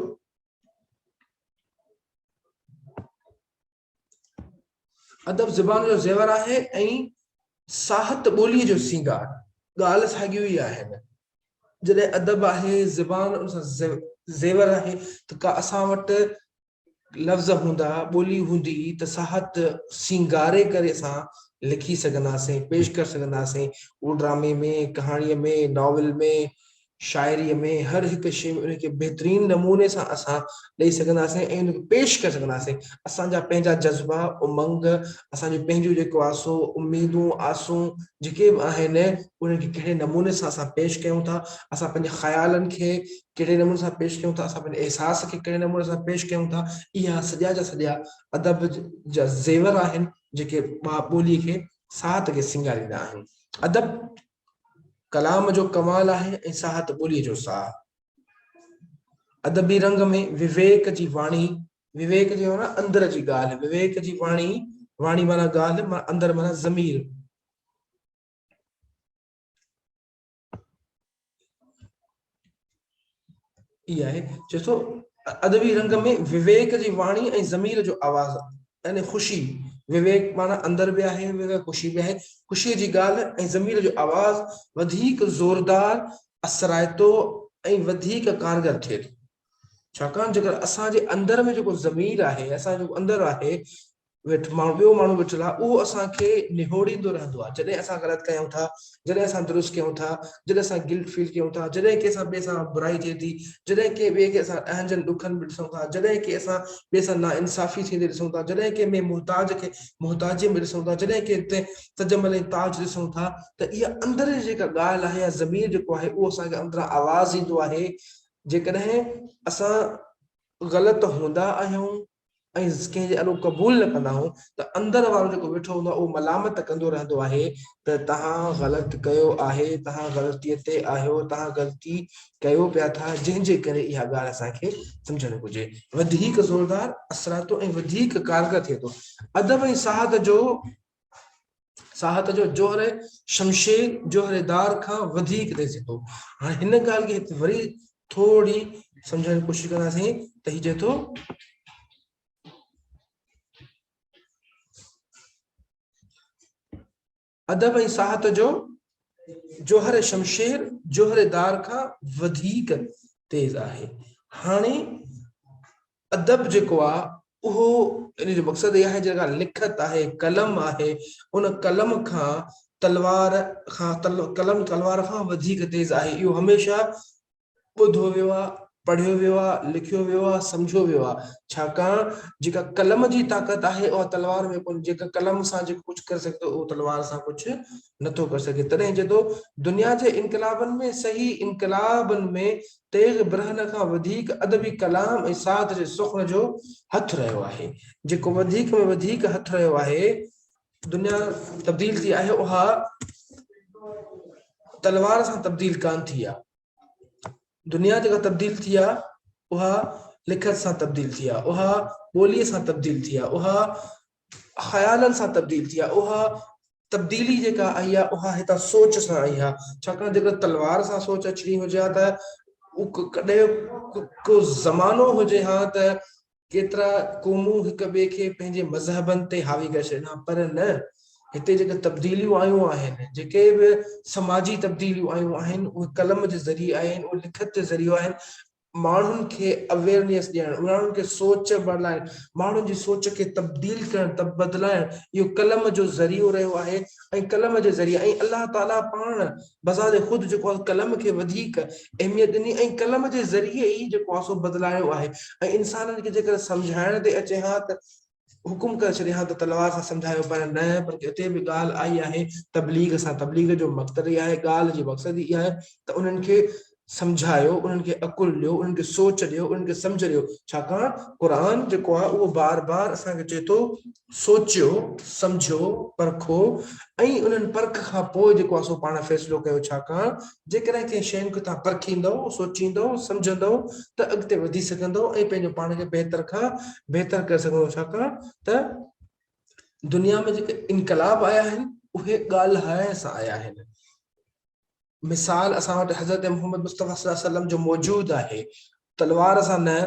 ادب زبان جو زيور آهي ۽ ساهت ٻوليء جو سينگار. ڳالهه ساڳيون ئي آهن. جڏهن ادب آهي زبان ان سان زيور آهي ته ڪا اسان وٽ لفظ هوندا، ٻولي هوندي ته ساهت سينگاري ڪري اسان لکي سگهنداسين، پيش ڪري سگهنداسين. اهو ڊرامي ۾، ڪهاڻيء ۾، ناول ۾، شاعريء ۾ هر هڪ شيء ۾ ان کي بهترين نموني سان اسان ڏئي سگهنداسين ۽ ان کي پيش ڪري سگهنداسين. اسان جا پنهنجا جذبا، امنگ، اسان جون پنهنجون جيڪو آهي سو اميدون، آسون جيڪي به آهن انهن کي ڪهڙي نموني سان اسان پيش ڪيون ٿا، اسان پنهنجي خيالن کي ڪهڙي نموني سان پيش ڪيون ٿا، اسان پنهنجي احساس کي ڪهڙي نموني سان پيش ڪيون ٿا، اها سڄا جا سڄا ادب جا زيور آهن جيڪي ٻوليء کي ساهت کي سينگاريندا آهن. ادب ڪلام جو ڪمال آهي ۽ ساهت ٻوليء جو ساهه. ادبي رنگ ۾ وويڪ جي واڻي، وويڪ جي معنيٰ اندر جي ڳالهه، وويڪ جي واڻي، واڻي معنيٰ ڳالهه، اندر معنيٰ ضمير. ئي آهي چئي ٿو ادبي رنگ ۾ وويڪ جي واڻي ۽ ضمير جو آواز يعني خوشي وويڪ معنيٰ اندر به آهي وويڪ خوشي به آهي خوشيء جي ڳالهه ۽ ضمير جو آواز وڌيڪ زوردار اثرائتو ۽ وڌيڪ ڪارگر ٿئي ٿو ڇاڪاڻ جيڪر اسان جي اندر ۾ جيڪو ضمير آهي اسان جو اندر آهي ويٺ ماڻهو ٻيو ماڻهو ويٺل آهي اهو اسان کي نهوڙيندو رهندو آهي جڏهن اسان غلط ڪيون ٿا جڏهن اسان درست ڪيون ٿا جڏهن اسان گلٽ فيل ڪيون ٿا جڏهن ڪنهن سان ٻئي سان برائي ٿئي ٿي جڏهن ڪنهن ٻئي کي اسان اهنجن ڏکن ۾ ڏسون ٿا جڏهن ڪنهن اسان ٻئي سان ناانصافي ٿيندي ڏسون ٿا جڏهن ڪنهن ۾ محتاج کي محتاجي ۾ ڏسون ٿا جڏهن ڪنهن تي تجمل ۽ تاج ڏسون ٿا ته اها اندر جي جيڪا ڳالهه آهي يا ضمير جيڪو آهي اهو اسان کي اندران آواز ايندو آهي جيڪڏهن اسان غلط هوندا آهيون ۽ ڪنهن جي آڏو قبول نه ڪندا آهيون ته اندر وارو جيڪو ويٺو هوندو آهي اهو ملامت ڪندو رهندو آهي ته توهان غلط ڪيو آهي، توهان غلطيء تي آهيو، توهان غلطي ڪيو پيا ٿا، جنهن جي ڪري اها ڳالهه اسان کي سمجهڻ گهرجي. وڌيڪ زوردار، اثرائتو ۽ وڌيڪ ڪارگر ٿئي ٿو. ادب ۽ ساهت جو ساهت جو جوهر شمشير جوهر دار کان وڌيڪ تيز ٿئي ٿو. هاڻي هن ڳالهه کي هت وري ٿوري سمجهڻ جي ڪوشش ڪنداسين ته هي چئي ٿو ادب ۽ ساهت جو جوهر شمشير جوهر دار کان وڌيڪ تيز آهي. هاڻي ادب جيڪو آ اهو ان جو مقصد اها آهي جيڪا لکت آهي قلم آهي ان قلم کان تلوار کان قلم تلوار کان وڌيڪ تيز آهي اهو هميشه ٻڌو ويو آ پڙهيو ويو آ لکيو ويو آ سمجهيو ويو آ ڇاڪاڻ جيڪا قلم جي طاقت آهي اها تلوار ۾ ڪونهي جيڪا قلم سان جيڪو ڪجهه ڪري سگهي ٿو اهو تلوار سان ڪجهه نٿو ڪري سگهي تڏهن چئي ٿو دنيا جي انقلابن ۾ صحيح انقلابن ۾ تيغ برهن کان وڌيڪ ادبي ڪلام ۽ ساهت جي سخن جو هٿ رهيو آهي. جيڪو وڌيڪ ۾ وڌيڪ هٿ رهيو آهي. دنيا تبديل ٿي آهي اها تلوار سان تبديل ڪانه ٿي آهي. دنيا جيڪا تبديل ٿي آهي اها لکت سان تبديل ٿي آهي، اها ٻوليء سان تبديل ٿي آهي، اها خيالن سان تبديل ٿي آهي، اها تبديلي جيڪا آئي آهي اها هتان سوچ سان آئي آهي، ڇاڪاڻ جيڪڏهن تلوار سان سوچ اچڻي هجي ها ته ڪڏهن ڪو زمانو هجي ها ته ڪيترا قومون هڪ ٻئي کي پنهنجي مذهبن تي حاوي ڪري ڇڏين ها پر نه هتي جيڪي تبديليون آيون آهن جيڪي به سماجي تبديليون آيون آهن اهي قلم جي ذريعي آيون آهن اهي لکت جي ذريعي آهن ماڻهن کي اويئرنيس ڏيڻ، ماڻهن کي سوچ بدلائڻ، ماڻهن جي سوچ کي تبديل ڪرڻ، بدلائڻ اهو قلم جو ذريعو رهيو آهي ۽ قلم جي ذريعي ۽ الله تعاليٰ پاڻ بذات خود جيڪو آهي قلم کي وڌيڪ اهميت ڏني ۽ قلم جي ذريعي ئي جيڪو آهي سو بدلايو آهي ۽ انسانن کي جيڪڏهن سمجهائڻ تي اچي ها ته حڪم ڪري ڇڏي ها ته تلوار سان سمجهايو پر نه بلڪه اتي به ڳالهه آئي آهي تبليغ سان تبليغ جو مقصد ئي آهي ڳالهه جي مقصد ئي اها آهي ته انهن کي سمجهايو انهن کي عقل ڏيو انهن کي سوچ ڏيو انهن کي سمجهه ڏيو ڇاڪاڻ قرآن جيڪو آهي اهو بار بار اسان کي چئي ٿو سوچيو سمجهيو پرکو ۽ انهن پرک کان پوء جيڪو آهي سو پاڻ فيصلو ڪيو ڇاڪاڻ جيڪڏهن ڪنهن شين کي توهان پرکيندؤ، سوچيندؤ، سمجهندؤ ته اڳتي وڌي سگهندؤ ۽ پنهنجو پاڻ کي بهتر کان بهتر ڪري سگهندؤ ڇاڪاڻ ته دنيا ۾ جيڪي انقلاب آيا آهن اهي ڳالهائڻ سان آيا آهن. مثال اسان وٽ حضرت محمد مصطفيٰ صلي الله عليه وسلم جو موجود آهي، تلوار سان نه،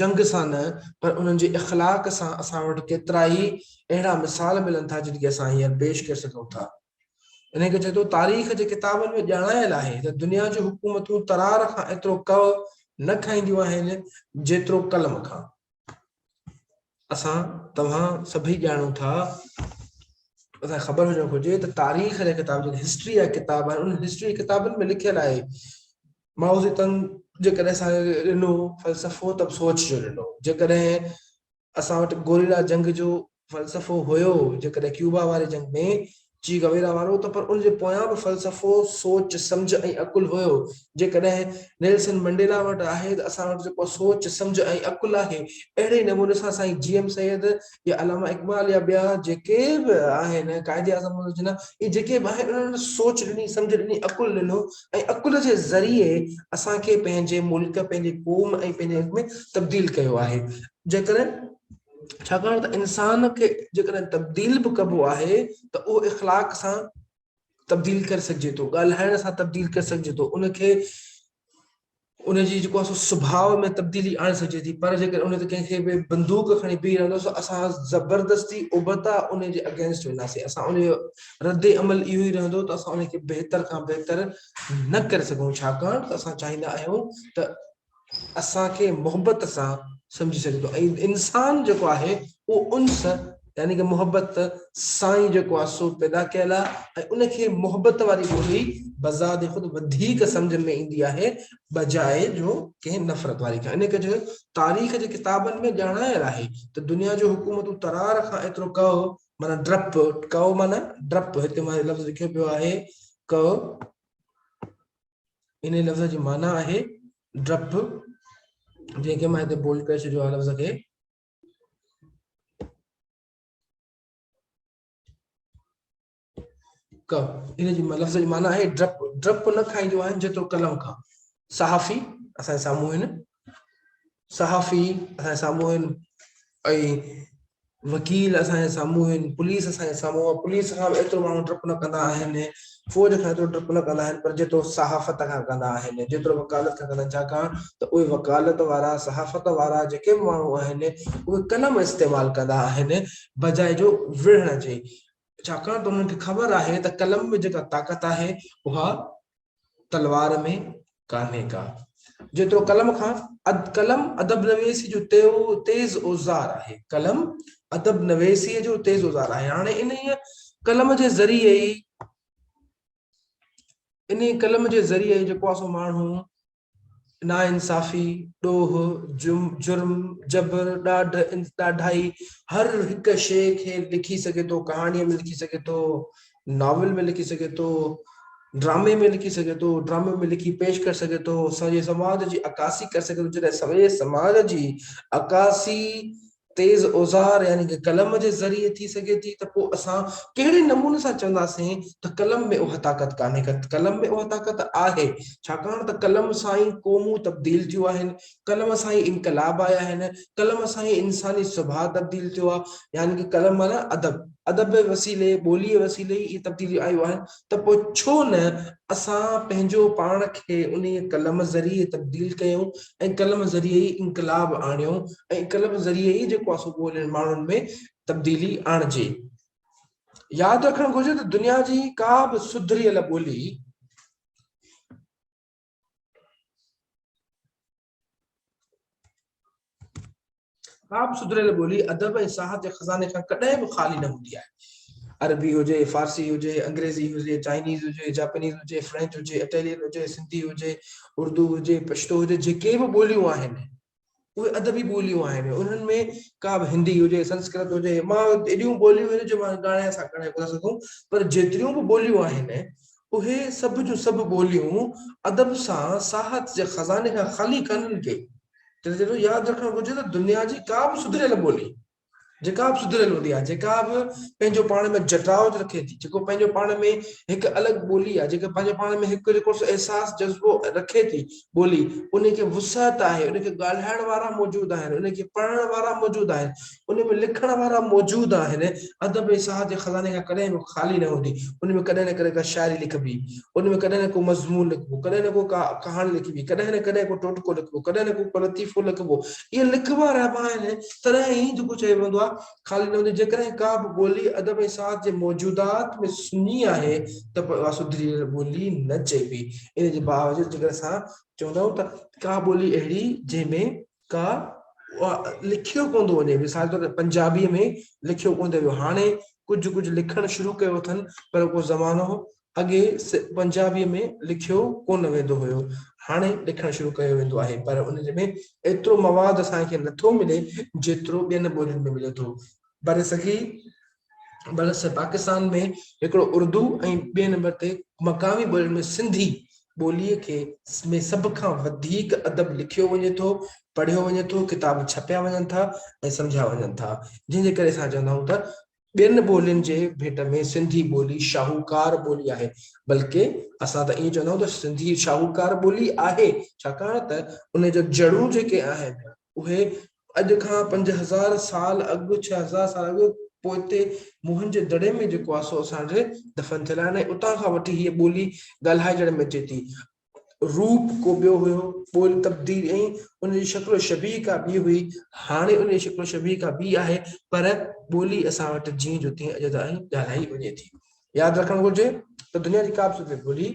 جنگ سان نه، پر انهن جي اخلاق سان اسان وٽ ڪيترائي اهڙا مثال ملن ٿا جن کي اسان هينئر پيش ڪري سگهون ٿا. انهيء کي چئي ٿو تاريخ جي ڪتابن ۾ ڄاڻايل آهي ته دنيا جون حڪومتون ترار کان ايترو ڪؤ نه کائينديون آهن جيترو قلم کان. اسان توهان سڀئي ڄاڻون ٿا، اسان کي خبر هجڻ گهرجي ته تاريخ جا ڪتاب جيڪي هسٽري جا ڪتاب آهن انهن هسٽري جي ڪتابن ۾ لکيل آهي مائوزي تنگ جيڪڏهن اسان کي ڏنو فلسفو ته به سوچ جو ڏنو، جيڪڏهن اسان وٽ گوريلا جنگ جو فلسفو هيو، جيڪڏهن ڪيوبا واري جنگ ۾ چي گويرا وارو ته پر ان جي پويان به فلسفو، سوچ، سمجهه ۽ عقل هيو. جيڪڏهن نيلسن منڊيلا وٽ آهي ته اسان وٽ جيڪو سوچ، سمجهه ۽ عقل آهي، اهڙي ئي نموني سان سائين جي ايم سيد يا علامه اقبال يا ٻيا جيڪي به آهن، قائد اعظم محمد علي جناح، اهي جيڪي به آهن انهن سوچ ڏني، سمجهه ڏني، عقل ڏنو ۽ عقل جي ذريعي اسان کي پنهنجي ملڪ، پنهنجي قوم ۽ پنهنجي ملڪ ۾ تبديل ڪيو آهي. جيڪڏهن ڇاڪاڻ ته انسان کي جيڪڏهن تبديل به ڪبو آهي ته اهو اخلاق سان تبديل ڪري سگهجي ٿو، ڳالهائڻ سان تبديل ڪري سگهجي ٿو، ان کي ان جي جيڪو آهي سو سڀاء ۾ تبديلي آڻي سگهجي ٿي، پر جيڪڏهن ان تي ڪنهن کي به بندوق کڻي بيهي رهندو ته اسان زبردستي ابتا ان جي اگينسٽ وينداسين، اسان ان جو رد عمل اهو ئي رهندو ته اسان ان کي بهتر کان بهتر نه ڪري سگهون، ڇاڪاڻ ته اسان چاهيندا آهيون ته اسان کي محبت سان سمجهي سگهي ٿو ۽ انسان جيڪو آهي اهو انس يعني ڪه محبت سان ئي جيڪو آهي سو پيدا ڪيل آهي ۽ ان کي محبت واري ٻولي بذات خود وڌيڪ سمجهه ۾ ايندي آهي بجاء جو ڪنهن نفرت واري کان. ان ڪري جو تاريخ جي ڪتابن ۾ ڄاڻايل آهي ته دنيا جون حڪومتون ترار کان ايترو ڪئو معنيٰ ڊرپ، ڪئو معنيٰ ڊرپ، هتي مان لفظ لکيو پيو آهي ڪئو، انهيء لفظ جي معنيٰ آهي ڊپ، جنهن کي مان هتي بولڊ ڪري ڇڏيو آهي لفظ کي. ڪ ان جي لفظ جي معنيٰ آهي ڊپ، ڊپ نه کائينديون آهن جيترو قلم کان. صحافي اسان جي سامهون آهن، صحافي اسان جي سامهون آهن ۽ وڪيل اسان جي سامهون آهن، پوليس اسان جي سامهون آهي، پوليس کان به ايترو ماڻهو ڊپ نه ڪندا آهن، فوج کان ايترو ڊپ نه ڪندا آهن پر جيترو صحافت کان ڪندا آهن، جيترو وڪالت کان ڪندا آهن، ڇاڪاڻ ته اهي وڪالت وارا، صحافت وارا جيڪي به ماڻهو آهن اهي قلم استعمال ڪندا آهن بجاء جو وڙهڻ جي، ڇاڪاڻ ته انهن کي خبر آهي ته قلم ۾ جيڪا طاقت آهي اها تلوار ۾ ڪانهي ڪا. جيترو قلم کان قلم ادب نويسي جو تيز اوزار آهي. قلم ادب نويسيء جو تيز اوزار آهي. هاڻي انهيء قلم جي ذريعي ئي انهيء قلم جي ذريعي ئي جيڪو آهي سو ماڻهو ناانصافي، ڏوهه، جرم، جبر، ڏاڍ، ڏاڍائي هر هڪ شيء کي لکي سگهي ٿو، ڪهاڻيء ۾ لکي سگهي ٿو، ناول ۾ لکي سگهي ٿو، ڊرامي ۾ لکي سگهي ٿو، ڊرامي ۾ لکي پيش ڪري سگهي ٿو، سڄي سماج جي عڪاسي ڪري سگهي ٿو، جڏهن سڄي سماج جي عڪاسي تيز اوزار يعني ڪه قلم جي ذريعي ٿي سگهي ٿي ته پوء اسان ڪهڙي نموني سان چونداسين ته قلم ۾ اها طاقت ڪانهي ڪا، قلم ۾ اها طاقت آهي، ڇاڪاڻ ته قلم سان ئي قومون تبديل ٿيون آهن، قلم سان ئي انقلاب آيا آهن، قلم سان ئي انساني سڀاء تبديل ٿيو آهي، يعني ڪه قلم معنيٰ ادب، ادب وسيلي، ٻوليء وسيلي ئي اهي تبديليون آيون آهن ته پوء ڇو نه اسان پنهنجو پاڻ کي انهيء قلم ذريعي تبديل ڪيون ۽ قلم ذريعي ئي انقلاب آڻيون ۽ قلم ذريعي ئي جيڪو آهي سو ٻولين ماڻهن ۾ تبديلي آڻجي. ياد رکڻ گهرجي ته دنيا جي ڪا به سڌريل ٻولي ڪا به سڌريل ٻولي ادب ۽ ساهت جي خزاني کان ڪڏهن به خالي نه هوندي آهي. عربي هجي، فارسي هجي، انگريزي هجي، چائنيز هجي، جاپنيز هجي، فرينچ هجي، اٽالين هجي، سنڌي هجي، اردو هجي، پشتو هجي، جيڪي به ٻوليون آهن، اهي ادبي ٻوليون آهن. انهن ۾ ڪا به هندي هجي، سنسڪرت هجي، مان ايڏيون ٻوليون آهن جو مان ڳڻائي سان ڳڻائي ڪونه سگهون، پر جيتريون به ٻوليون آهن، اهي سڀ جون سڀ ٻوليون ادب سان ساهت جي خزاني کان خالي ڪانهن ڪي. تنهن جي ياد رکڻ گهرجي ته دنيا جي ڪا به سڌريل ٻولي، جيڪا به سڌريل هوندي آهي، جيڪا به پنهنجو پاڻ ۾ جٽاء رکي ٿي، جيڪو پنهنجو پاڻ ۾ هڪ الڳ ٻولي آهي، جيڪا پنهنجو پاڻ ۾ هڪ جيڪو سو احساس جذبو رکي ٿي ٻولي، ان کي وسعت آهي، ان کي ڳالهائڻ وارا موجود آهن، ان کي پڙهڻ وارا موجود آهن، ان ۾ لکڻ وارا موجود آهن، ادب ۽ ساهت جي خزاني کان ڪڏهن به خالي نه هوندي، ان ۾ ڪڏهن نه ڪڏهن ڪا شاعري لکبي، ان ۾ ڪڏهن نه ڪو مضمون لکبو، ڪڏهن نه ڪو ڪا ڪهاڻي لکبي، ڪڏهن نه ڪڏهن ڪو ٽوٽڪو لکبو، ڪڏهن نه ڪو لطيفو لکبو، اهي لکبا رهبا آهن، تڏهن ئي جيڪو چيو ويندو آهي خالي نه هوندي، جيڪڏهن ڪا به ٻولي ادب ۽ ساهت جي موجودات ۾ سڃي آهي ته پوء اها سڌريل ٻولي نه چئبي. ان جي باوجود جيڪڏهن اسان چوندا آهيون ته ڪا ٻولي اهڙي جنهن ۾ ڪا لکيو ڪونه ٿو وڃي، مثال طور پنجابيء ۾ لکيو ڪونه ٿو ويو، هاڻي ڪجهه ڪجهه لکڻ شروع ڪيو اٿن پر ڪو زمانو هو اڳي پنجابيء ۾ لکيو ڪونه ويندو هيو، هاڻي لکڻ شروع ڪيو ويندو آهي، پر ان ۾ ايترو مواد اسان کي نٿو ملي جيترو ٻين ٻولين ۾ ملي ٿو. برصغير پاڪستان ۾ هڪڙو اردو ۽ ٻئي نمبر تي مقامي ٻولين ۾ سنڌي ٻوليء کي ۾ سڀ کان وڌيڪ ادب لکيو وڃي ٿو، پڙهيو وڃي ٿو، ڪتاب ڇپيا وڃن ٿا ۽ سمجهيا وڃن ٿا، جنهن جي ڪري اسان چوندا آهيون ته ٻين ٻولين جي ڀيٽ ۾ سنڌي ٻولي شاهوڪار ٻولي آهي، بلڪه اسان ته ائين چوندا آهيون ته سنڌي شاهوڪار ٻولي آهي، ڇاڪاڻ ته ان جا جڙون جيڪي آهن اهي اڄ کان 5000 سال اڳ، 6000 سال اڳ پوئتي موهن جي دڙي ۾ جيڪو آهي سو اسان جي دفن ٿيل آهن ۽ اتان کان وٺي هيء ٻولي ڳالهائجڻ ۾ اچي ٿي. روپ ڪو ٻيو هيو، ٻولي تبديل ۽ ان جي شڪل و شبيهه ڪا ٻي هئي، هاڻي ان جي شڪل و شبيهه ڪا ٻي آهي، پر ٻولي اسان وٽ جيئن جو تيئن اڄ تائين ڳالهائي وڃي ٿي. ياد رکڻ گهرجي ته دنيا جي ڪا به سڌي ٻولي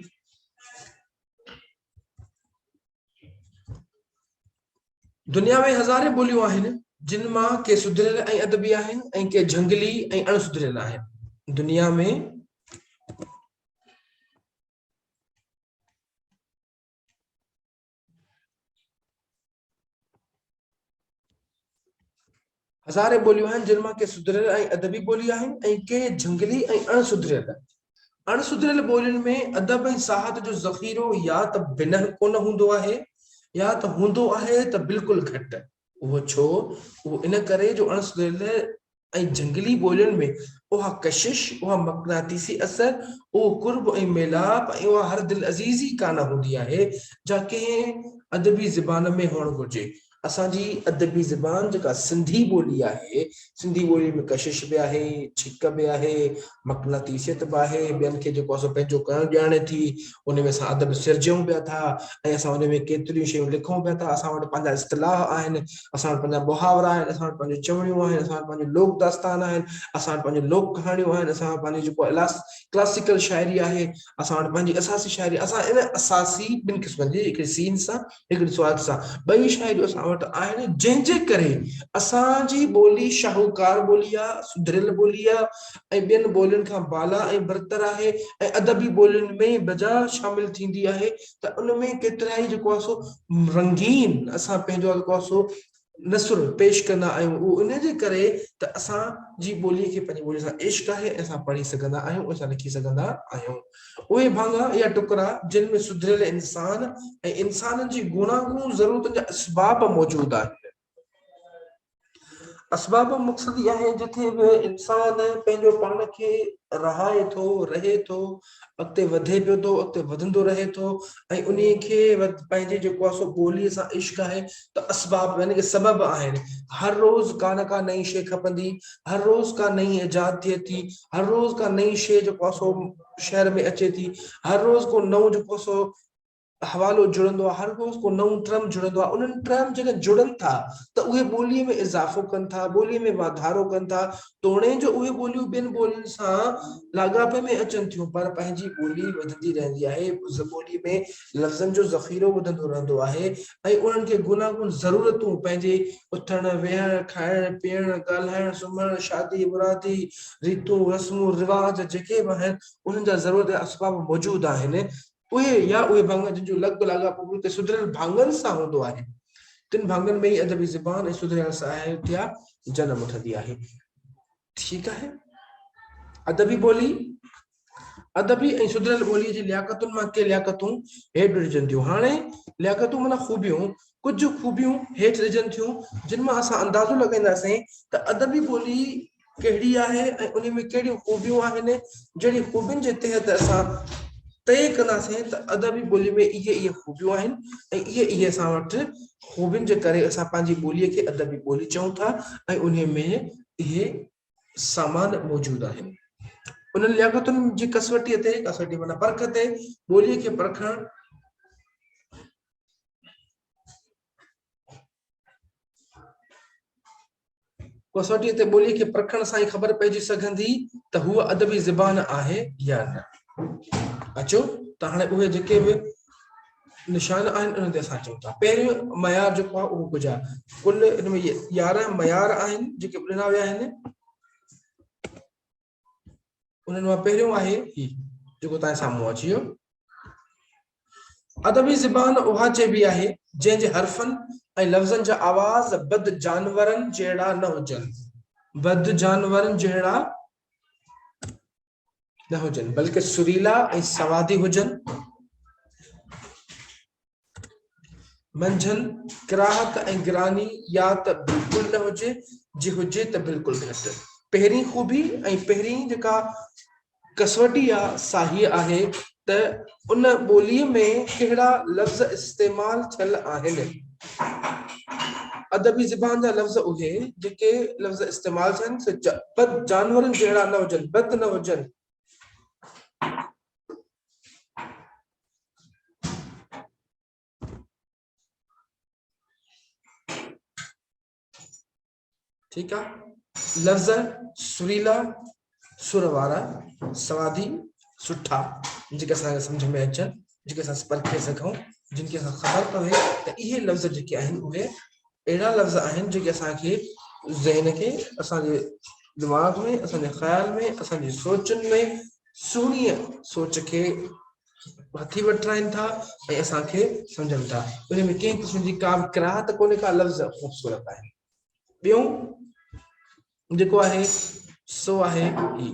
دنيا ۾ هزارين ٻوليون آهن، جن مان ڪي سڌريل ۽ ادبي آهن ۽ ڪي جهنگلي ۽ اڻ سڌريل آهن. دنيا ۾. هزارين ٻوليون آهن جن مان ڪي سڌريل ۽ ادبي ٻولي آهن ۽ ڪي جهنگلي ۽ اڻ سڌريل. اڻ سڌريل ٻولين ۾ ادب ۽ ساهت جو ذخيرو يا ته بنهه ڪونه هوندو آهي يا ته هوندو آهي ته بلڪل گهٽ. اهو ڇو؟ اهو ان ڪري جو اڻ سڌريل ۽ جهنگلي ٻولين ۾ اها ڪشش، اها مقناطيسي اثر، اهو قرب ۽ ميلاپ ۽ اها هر دلعزيزي ڪانه هوندي آهي، جا ڪنهن ادبي زبان ۾ هئڻ گهرجي. اسان جي ادبي زبان جيڪا سنڌي ٻولي آهي، سنڌي ٻوليء ۾ ڪشش به آهي، ڇڪ به آهي، مقناطيسيت به آهي، ٻين کي جيڪو آهي سو پنهنجو ڪرڻ ڄاڻي ٿي، ان ۾ اسان ادب سرجيون پيا ٿا ۽ اسان ان ۾ ڪيتريون شيون لکون پيا ٿا، اسان وٽ پنهنجا اصطلاح آهن، اسان وٽ پنهنجا محاورا آهن، اسان وٽ پنهنجون چوڻيون آهن، اسان وٽ پنهنجو لوڪ داستان آهن، اسان وٽ پنهنجون لوڪ ڪهاڻيون آهن، اسان وٽ پنهنجي جيڪو ڪلاسيڪل شاعري آهي، اسان وٽ پنهنجي اساسي شاعري، اسان ان اساسي ٻن قسمن جي هڪڙي سين سان هڪڙي سواد سان ٻئي شاعريون اسان وٽ آهن جنهن جي ڪري اسان جي ٻولي شاهوڪار ٻولي آ، سڌريل ٻولي آ ۽ ٻين ٻولين کان بالا ۽ برتر آهي ۽ ادبي ٻولين ۾ بجا شامل ٿيندي آهي ته ان ۾ ڪيترائي جيڪو آ سو رنگين اسان پنهنجو جيڪو آ سو نثر پيش ڪندا آهيون اهو ان جي ڪري ته اسان جي ٻولي کي پنهنجي ٻولي سان عشق آهي ۽ اسان پڙهي سگهندا آهيون اسان لکي سگهندا آهيون اهي ڀاڱا يا ٽڪرا جن ۾ سڌريل انسان ۽ انسانن جي گوناگون ضرورتن جا اسباب موجود آهن اسباب مقصد هي آهي جتي به انسان پنهنجو پاڻ کي رهائي ٿو رهي ٿو اڳتي وڌي پيو ٿو اڳتي وڌندو رهي ٿو ۽ انهي کي پنهنجي جيڪو آهي سو ٻوليء سان عشق آهي ته اسباب يعني ڪه سبب آهن هر روز ڪا نه ڪا نئين شيء کپندي هر روز ڪا نئين ايجاد ٿئي ٿي هر روز ڪا نئين شيء جيڪو آهي سو شهر ۾ اچي ٿي هر روز ڪو نئون جيڪو سو حوالو جڙندو آهي، هر روز ڪو نئون ٽرم جڙندو آهي، انهن ٽرم جڏهن جڙن ٿا ته اهي ٻوليء ۾ اضافو ڪن ٿا، ٻوليء ۾ واڌارو ڪن ٿا، توڻي جو اهي ٻوليون ٻين ٻولين سان لاڳاپي ۾ اچن ٿيون پر پنهنجي ٻولي وڌندي رهندي آهي، ٻوليء ۾ لفظن جو ذخيرو وڌندو رهندو آهي ۽ انهن کي گوناگون ضرورتون پنهنجي اٿڻ، ويهڻ، کائڻ، پيئڻ، ڳالهائڻ، سمهڻ، شادي مرادي، ريتون، رسمون، رواج جيڪي به آهن انهن جا ضرورت جا اسباب موجود آهن. اهي يا اهي ڀاڱا جن جو لڳ لاڳاپو بلڪه سڌريل ڀاڱن سان هوندو آهي، تن ڀاڱن ۾ ئي ادبي زبان ۽ سڌريل ساهتيه جنم وٺندي آهي. ٺيڪ آهي. ادبي ٻولي، ادبي ۽ سڌريل ٻوليء جي لياقتن مان ڪي لياقتون هيٺ ڏجن ٿيون. هاڻي لياقتون معنيٰ خوبيون، ڪجهه خوبيون هيٺ ڏجن ٿيون، جن مان اسان اندازو لڳائينداسين ته ادبي ٻولي ڪهڙي آهي ۽ انهي ۾ ڪهڙيون خوبيون آهن، جهڙي خوبين جي تحت اسان طئي ڪنداسين ته ادبي ٻولي ۾ اهي اهي خوبيون آهن ۽ اهي اهي اسان وٽ خوبين جي ڪري اسان پنهنجي ٻوليء کي ادبي ٻولي چئون ٿا ۽ انهي ۾ اهي سامان موجود آهن. انهن لياقتن جي ڪسوٽيء تي، ڪسوٽي معنيٰ پرک تي، ٻوليء کي پرکڻ، ڪسوٽيء تي ٻوليء کي پرکڻ سان ئي خبر پئجي سگهندي ته هوء ادبي زبان آهي يا نه. اچو ته هاڻي اهي جيڪي به نشان آهن انهن تي اسان اچون ٿا. پهريون معيار جيڪو آهي اهو ڪجهه آهي. ڪل ان ۾ 11 معيار آهن جيڪي ڏنا ويا آهن. انهن مان پهريون آهي هي جيڪو توهان سامهون اچي ويو. ادبي زبان اها چئبي آهي جنهن جي حرفن ۽ لفظن جا آواز بد جانورن جهڙا نه هجن. بد جانورن جهڙا نه هجن بلڪه سريلا ۽ سوادي هجن. منجهن ڪراهت ۽ گراني يا ته بلڪل نه هجي، جي هجي ته بلڪل گهٽ. پهرين خوبي ۽ پهرين جيڪا ڪسوٽي يا سا هيء آهي ته ان ٻوليء ۾ ڪهڙا لفظ استعمال ٿيل آهن. ادبي زبان جا لفظ اهي جيڪي لفظ استعمال ٿين سي بد جانورن جهڙا نه هجن، بد نه هجن. ٺيڪ آ لفظ سريلا سر وارا سوادي سٺا جيڪي اسان کي سمجھ ۾ اچن جيڪي اسان پرکي سگھون جن کي اسان خبر پوي ته اهي لفظ جيڪي آهن اهي اهڙا لفظ آهن جيڪي اسان کي ذهن کي اسان جي دماغ ۾ اسان جي خيال ۾ اسان جي سوچن ۾ سهڻي سوچ کي هٿي وٺرائين ٿا ۽ اسان کي سمجھن ٿا ان ۾ ڪنهن قسم جي ڪا به ڪراهت ڪونهي ڪا لفظ خوبصورت آهن ٻيون جيڪو آهي سو آهي هي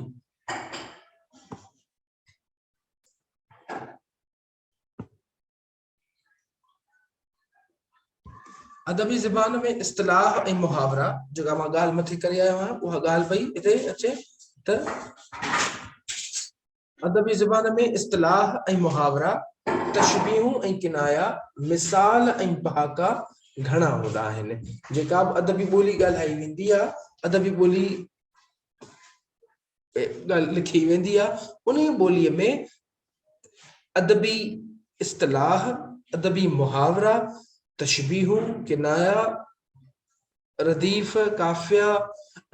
ادبي زبان ۾ اصطلاح ۽ محاورا جيڪا مان ڳالهه مٿي ڪري آيو آهيان اها ڳالهه پئي هتي اچي ته ادبي زبان ۾ اصطلاح ۽ محاورا، تشبيهون ۽ ڪنايا، مثال ۽ پهاڪا گهڻا هوندا آهن. جيڪا به ادبي ٻولي ڳالهائي ويندي آهي، ادبي ٻولي لکي ويندي آهي، انهيء ٻوليء ۾ ادبي اصطلاح، ادبي محاورا، تشبيهون، ڪنايا، رديف، قافيا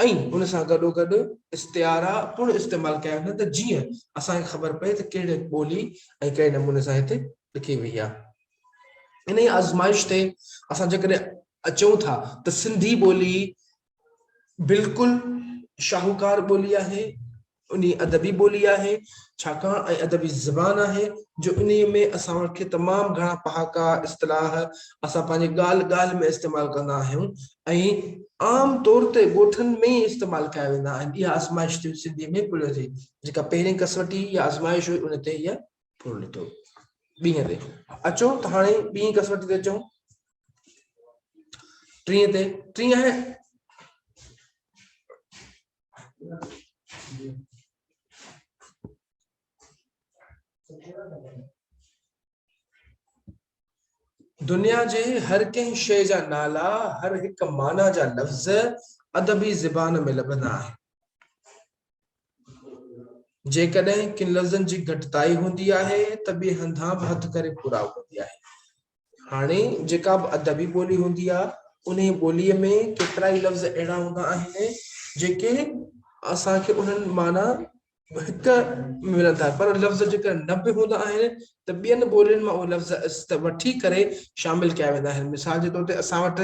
۽ ان سان گڏوگڏ استعارا پڻ استعمال ڪيا ويندا ته جيئن اسان کي خبر پئي ته ڪهڙي ٻولي ۽ ڪهڙي نموني سان هتي لکي وئي آهي. انهيء آزمائش تي اسان جيڪڏهن اچون ٿا ته سنڌي ٻولي بلڪل شاهوڪار ٻولي آهي، انهي ادبي ٻولي آهي، ڇاڪاڻ ۽ ادبي زبان آهي جو انهي ۾ اسان کي تمام گهڻا پهاڪا، اصطلاح اسان پنهنجي ڳالهه ڳالهه ۾ استعمال ڪندا آهيون ۽ عام طور تي ڳوٺن ۾ ئي استعمال ڪيا ويندا آهن. اها آزمائش سنڌيء ۾ پوري ٿي، جيڪا پهرين ڪسوٽي يا آزمائش هئي ان تي اها پورو لٿو. ٻينء تي اچو ته هاڻي ٻينء ڪسوٽي تي اچون. ٽين تي، ٽين آهي دنيا جي هر ڪنهن شيء جا نالا، هر هڪ معنيٰ جا لفظ ادبي زبان ۾ لڀندا آهن. جيڪڏهن ڪن لفظن جي گهٽتائي هوندي آهي ته ٻئي هنڌان به هٿ ڪري پورائو ڪندي آهي. هاڻي جيڪا به ادبي ٻولي هوندي آهي، انهيء ٻوليء ۾ ڪيترائي لفظ اهڙا هوندا آهن، جيڪي اسان کي انهن معنيٰ هڪ ملن ٿا، پر لفظ جيڪر نه به هوندا آهن ته ٻين ٻولين مان اهي لفظ وٺي ڪري شامل ڪيا ويندا آهن. مثال جي طور تي اسان وٽ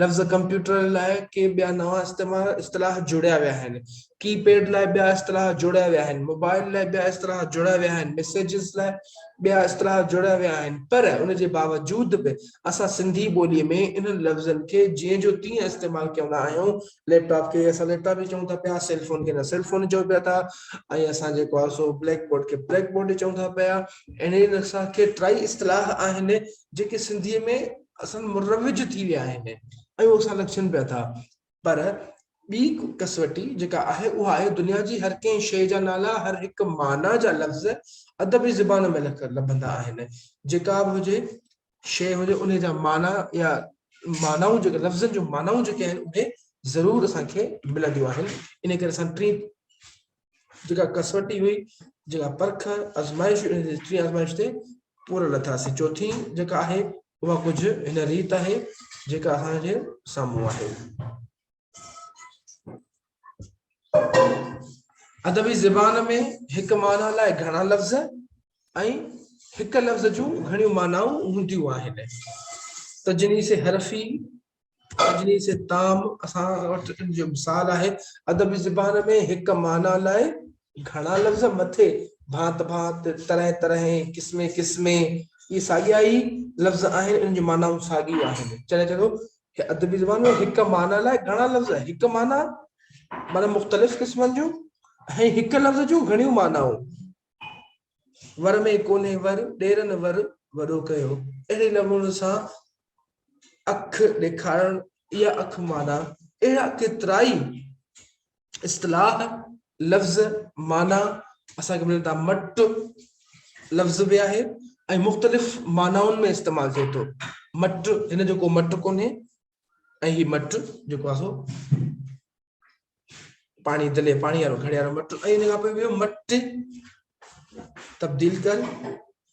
لفظ ڪمپيوٽر لاء ڪي ٻيا نوان استعمال اصطلاح جوڙيا ويا آهن، ڪي پيڊ لاء ٻيا اصطلاح جوڙيا ويا آهن، موبائل لاء ٻيا اصطلاح جوڙيا ويا آهن، ميسيجز لاء ٻيا اصطلاح جوڙيا ويا آهن پر ان جي باوجود به اسان سنڌي ٻوليء ۾ انهن لفظن کي جيئن جو تيئن استعمال ڪندا آهيون. ليپ ٽاپ کي اسان ليپ ٽاپ ئي چئون ٿا پيا، سيل فون کي نه سيل فون چئون پيا ٿا ۽ اسان جيڪو آهي سو بليڪ بورڊ کي بليڪ بورڊ ئي چئون ٿا پيا. اهڙي اسان کي ٽئي اصطلاح آهن جيڪي سنڌيء ۾ اسان مروج ٿي ويا آهن ۽ اهي اسان لکجن پيا ٿا پر ٻي ڪسوٽي جيڪا آهي اها آهي دنيا جي هر ڪنهن شيء جا نالا هر هڪ معنيٰ جا لفظ ادبي زبان ۾ لڀندا آهن. جيڪا به هجي شيء هجي انهي جا معنيٰ يا معنائون جيڪي لفظن جون معنائون جيڪي آهن اهي ضرور اسان کي ملنديون آهن. انهي ڪري اسان ٽين جيڪا ڪسوٽي هئي جيڪا پرک آزمائش هئي انهي ٽين آزمائش تي پورا لٿاسين. چوٿين جيڪا آهي اها ڪجهه هن ريت آهي جيڪا اسان جي سامهون آهي. ادبي زبان ۾ هڪ معنيٰ لاء گهڻا لفظ ۽ هڪ لفظ جون گهڻيون معنائون هونديون آهن. تجنيس حرفي، تجنيس تام اسان وٽ ان جو مثال آهي. ادبي زبان ۾ هڪ معنيٰ لاء گهڻا لفظ مٿي ڀانت ڀانت، طرح طرح، قسمين قسمين اهي ساڳيا ئي لفظ آهن، انهن جون معنائون ساڳيون آهن. چري چئي ٿو ادبي زبان ۾ هڪ معنيٰ لاء گهڻا لفظ، هڪ معنيٰ معنيٰ مختلف قسمن جون ۽ هڪ لفظ جون گهڻيون معنائون. ور ۾ ڪونهي ور، ڏيرن ور وڏو ڪيو. اهڙي نموني سان اک ڏيکارڻ يا اک معنيٰ اهڙا ڪيترائي اصطلاح، لفظ، معنيٰ اسان کي ملن ٿا. مٽ لفظ به آهي ۽ مختلف معنائن ۾ استعمال ٿئي ٿو. مٽ هن جو ڪو مٽ ڪونهي ۽ هي مٽ جيڪو آهي سو پاڻي دلي پاڻي وارو گهڙي وارو مٽ ۽ ان کان پوء ٻيو مٽ تبديل ڪر.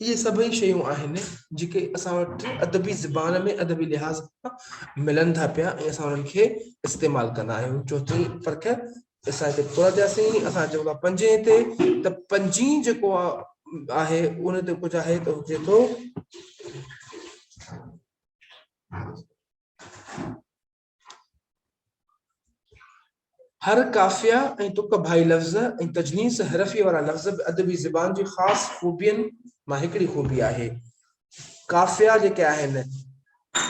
اهي سڀئي شيون آهن جيڪي اسان وٽ ادبي زبان ۾ ادبي لحاظ کان ملن ٿا پيا ۽ اسان انهن کي استعمال ڪندا آهيون. چوٿين پرک اسان هتي پورا ٿياسين. اسان اچون ٿا پنجين تي ته پنجين جيڪو آهي ان تي ڪجهه آهي ته هجي ٿو هر قافيه ۽ تڪ ڀائي لفظ ۽ تجنيس حرفي وارا لفظ به ادبي زبان جي خاص خوبين مان هڪڙي خوبي آهي. قافيا جيڪي آهن،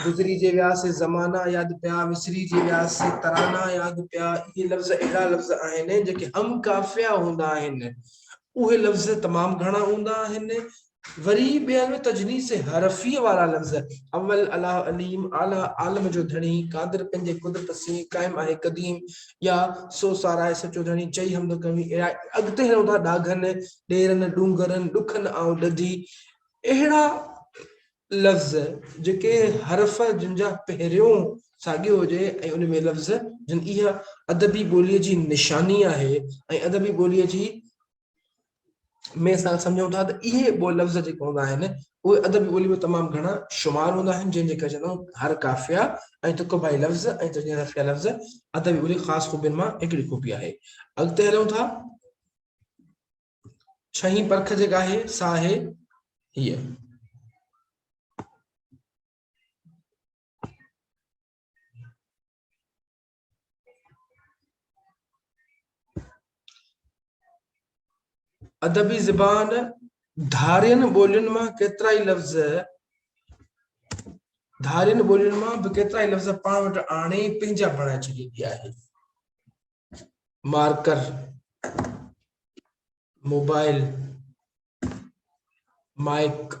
گذري جي ويا سي زمانا ياد پيا، وسري جي ويا سي ترانا ياد پيا، اهي لفظ اهڙا لفظ آهن جيڪي هم قافيه هوندا آهن. اهي لفظ تمام گهڻا هوندا آهن. وري ٻين ۾ تجنيس حرفيء وارا لفظ، اول، الله عليم، اعليٰ، عالم جو ڌڻي، قادر پنهنجي قدرت سين، قائم آهي قديم، يا سو ساراهي سچو ڌڻي، چئي حمد ڪوين، اهڙا اڳتي هلون ٿا ڏاگهن، ڏيرن، ڏونگرن، ڏکن آئون ڏڌي، اهڙا لفظ جيڪي حرف جن جا پهريون ساڳيو هجي ۽ ان ۾ لفظ جن اها ادبي ٻوليء جي نشاني آهي ۽ ادبي ٻوليء جي ۾ اسان سمجهون ٿا ته اهي ٻه لفظ جيڪي هوندا آهن اهي ادبي ٻولي ۾ تمام گهڻا شمار هوندا آهن جنهن جي ڪري چوندا آهيون هر قافيه ۽ تڪ ڀائي لفظ ۽ تجنيس حرفيه لفظ ادبي ٻولي خاص خوبين مان هڪڙي خوبي آهي. اڳتي هلون ٿا ڇهين پرک جيڪا آهي سا آهي هيء. ادبي زبان ڌارين ٻولين مان ڪيترائي لفظ ڌارين ٻولين مان به ڪيترائي لفظ پاڻ وٽ آڻي پنهنجا بڻائي ڇڏيندي آهي. مارڪر، موبائل، مائيڪ،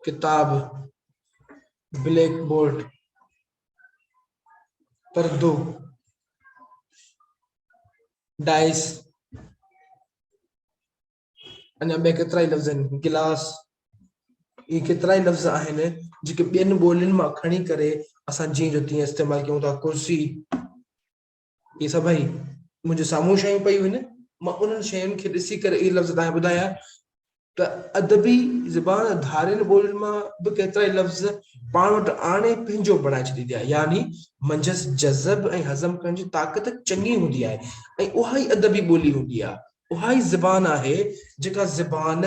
ڪتاب، بليڪ بورڊ، پردو، ڊائس، اڃا ٻيا ڪيترائي لفظ آهن، گلاس، اهي ڪيترائي لفظ آهن جيڪي ٻين ٻولين مان کڻي ڪري اسان جيئن جو تيئن استعمال ڪيون ٿا، ڪرسي، اهي سڀئي منهنجي سامهون شيون پيون آهن، مان انهن شين کي ڏسي ڪري اهي لفظ توهان کي ٻڌايا ته ادبي زبان ڌارين ٻولين مان به ڪيترائي لفظ پاڻ وٽ آڻي پنهنجو بڻائي ڇڏيندي آهي، يعني منجهس جذب ۽ هضم ڪرڻ جي طاقت چڱي هوندي آهي ۽ اها ئي ادبي ٻولي هوندي آهي. اها ئي زبان آهي جيڪا زبان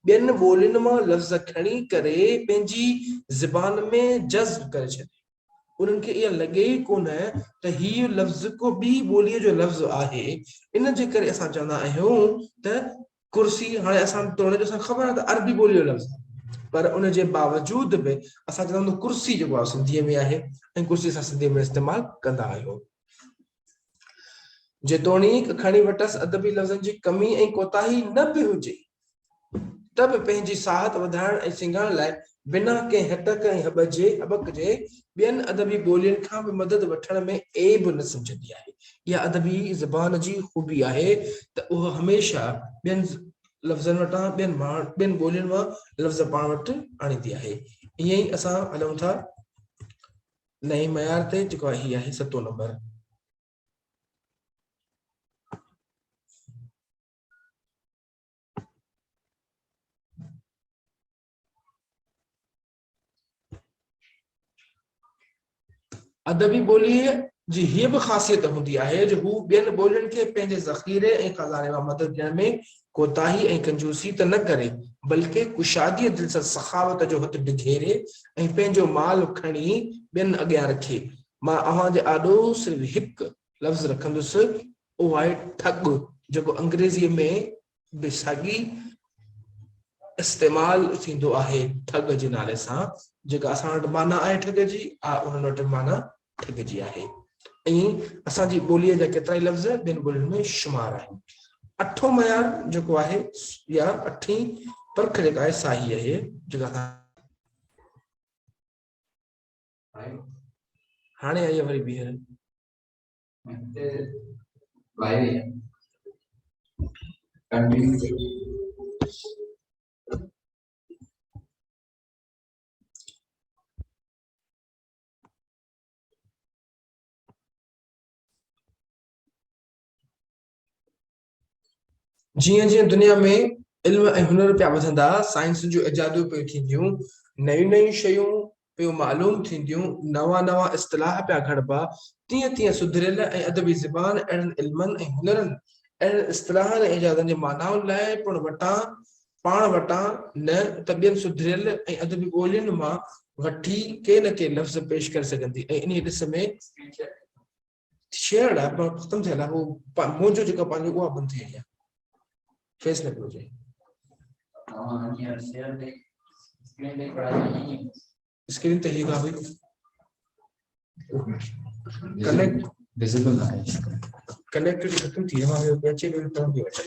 ٻين ٻولين مان لفظ کڻي ڪري پنهنجي زبان ۾ جذب ڪري ڇڏي. انهن کي اها لڳي ئي ڪونه ته هي لفظ ڪو ٻي ٻوليء جو لفظ آهي. ان جي ڪري اسان چوندا آهيون ته ڪرسي هاڻي اسان توڙي جو اسان کي خبر آهي ته عربي ٻوليء جو لفظ آهي پر ان جي باوجود به اسان چوندا آهيون ته ڪرسي جيڪو آهي سنڌيء ۾ آهي ۽ ڪرسي اسان سنڌيء ۾ استعمال ڪندا آهيون. جيتوڻيڪ کڻي وٽس ادبي لفظن جي ڪمي ۽ ڪوتاهي نه به هجي ته به پنهنجي ساهت وڌائڻ ۽ سينگارڻ لاء بنا ڪنهن هٽڪ ۽ هٻڪ جي ٻين ادبي ٻولين کان به مدد وٺڻ ۾ عيب نه سمجهندي آهي. اها ادبي زبان جي خوبي آهي ته اها هميشه ٻين لفظن وٽان ٻين ٻين ٻولين مان لفظ پاڻ وٽ آڻيندي آهي. ائين ئي اسان هلون ٿا نئين معيار تي جيڪو هي آهي ستون نمبر. ادبي ٻوليء جي هيء به خاصيت هوندي آهي جو هو ٻين ٻولين کي پنهنجي ذخيري ۽ خزاني مان مدد ڏيڻ ۾ ڪوتاهي ۽ ڪنجوسي ته نه ڪري، بلڪه ڪشاديء دل سان سخاوت جو هٿ ڊگهيري ۽ پنهنجو مال کڻي ٻين اڳيان رکي. مان اوهان جي آڏو صرف هڪ لفظ رکندس، اهو آهي ٺڳ، جيڪو انگريزيء ۾ به ساڳي استعمال ٿيندو آهي ٺڳ جي نالي سان، جيڪا اسان وٽ معنيٰ آهي ٺڳ جي، اها انهن وٽ معنيٰ ٺڳ جي آهي. ائين اسان جي ٻوليء جا ڪيترائي لفظ ٻين ٻولين ۾ شمار آهن. اٺون معيار جيڪو آهي يا اٺين پرک جيڪا آهي سا هيء آهي جيڪا اسان هاڻي آئي وري ٻيهر. جيئن جيئن دنيا ۾ علم ۽ هنر پيا وڌندا، سائنس جون ايجادون پيون ٿينديون، نيون نيون شيون پيون معلوم ٿينديون، نوان نوان اصطلاح پيا گهڙبا، تيئن تيئن سڌريل ۽ ادبي زبان اهڙن علمن ۽ هنرن، اهڙن اصطلاحن ۽ ايجادن جي معنائن لاء پڻ وٽان پاڻ وٽان نه ته ٻين سڌريل ۽ ادبي ٻولين مان وٺي ڪي نه ڪي لفظ پيش ڪري سگهندي ۽ انهيء ڏس ۾ شيئرڊ آهي پر ختم ٿيل آهي اهو منهنجو جيڪو پنهنجو اها بند ٿي وئي آهي فيس نه پيو اچي. اسڪرين تي هي ڪا هئي ڪنيڪٽ وزيبل آهي ڪنيڪٽ ختم ٿي ويو آهي اچي ويو ته به وٺ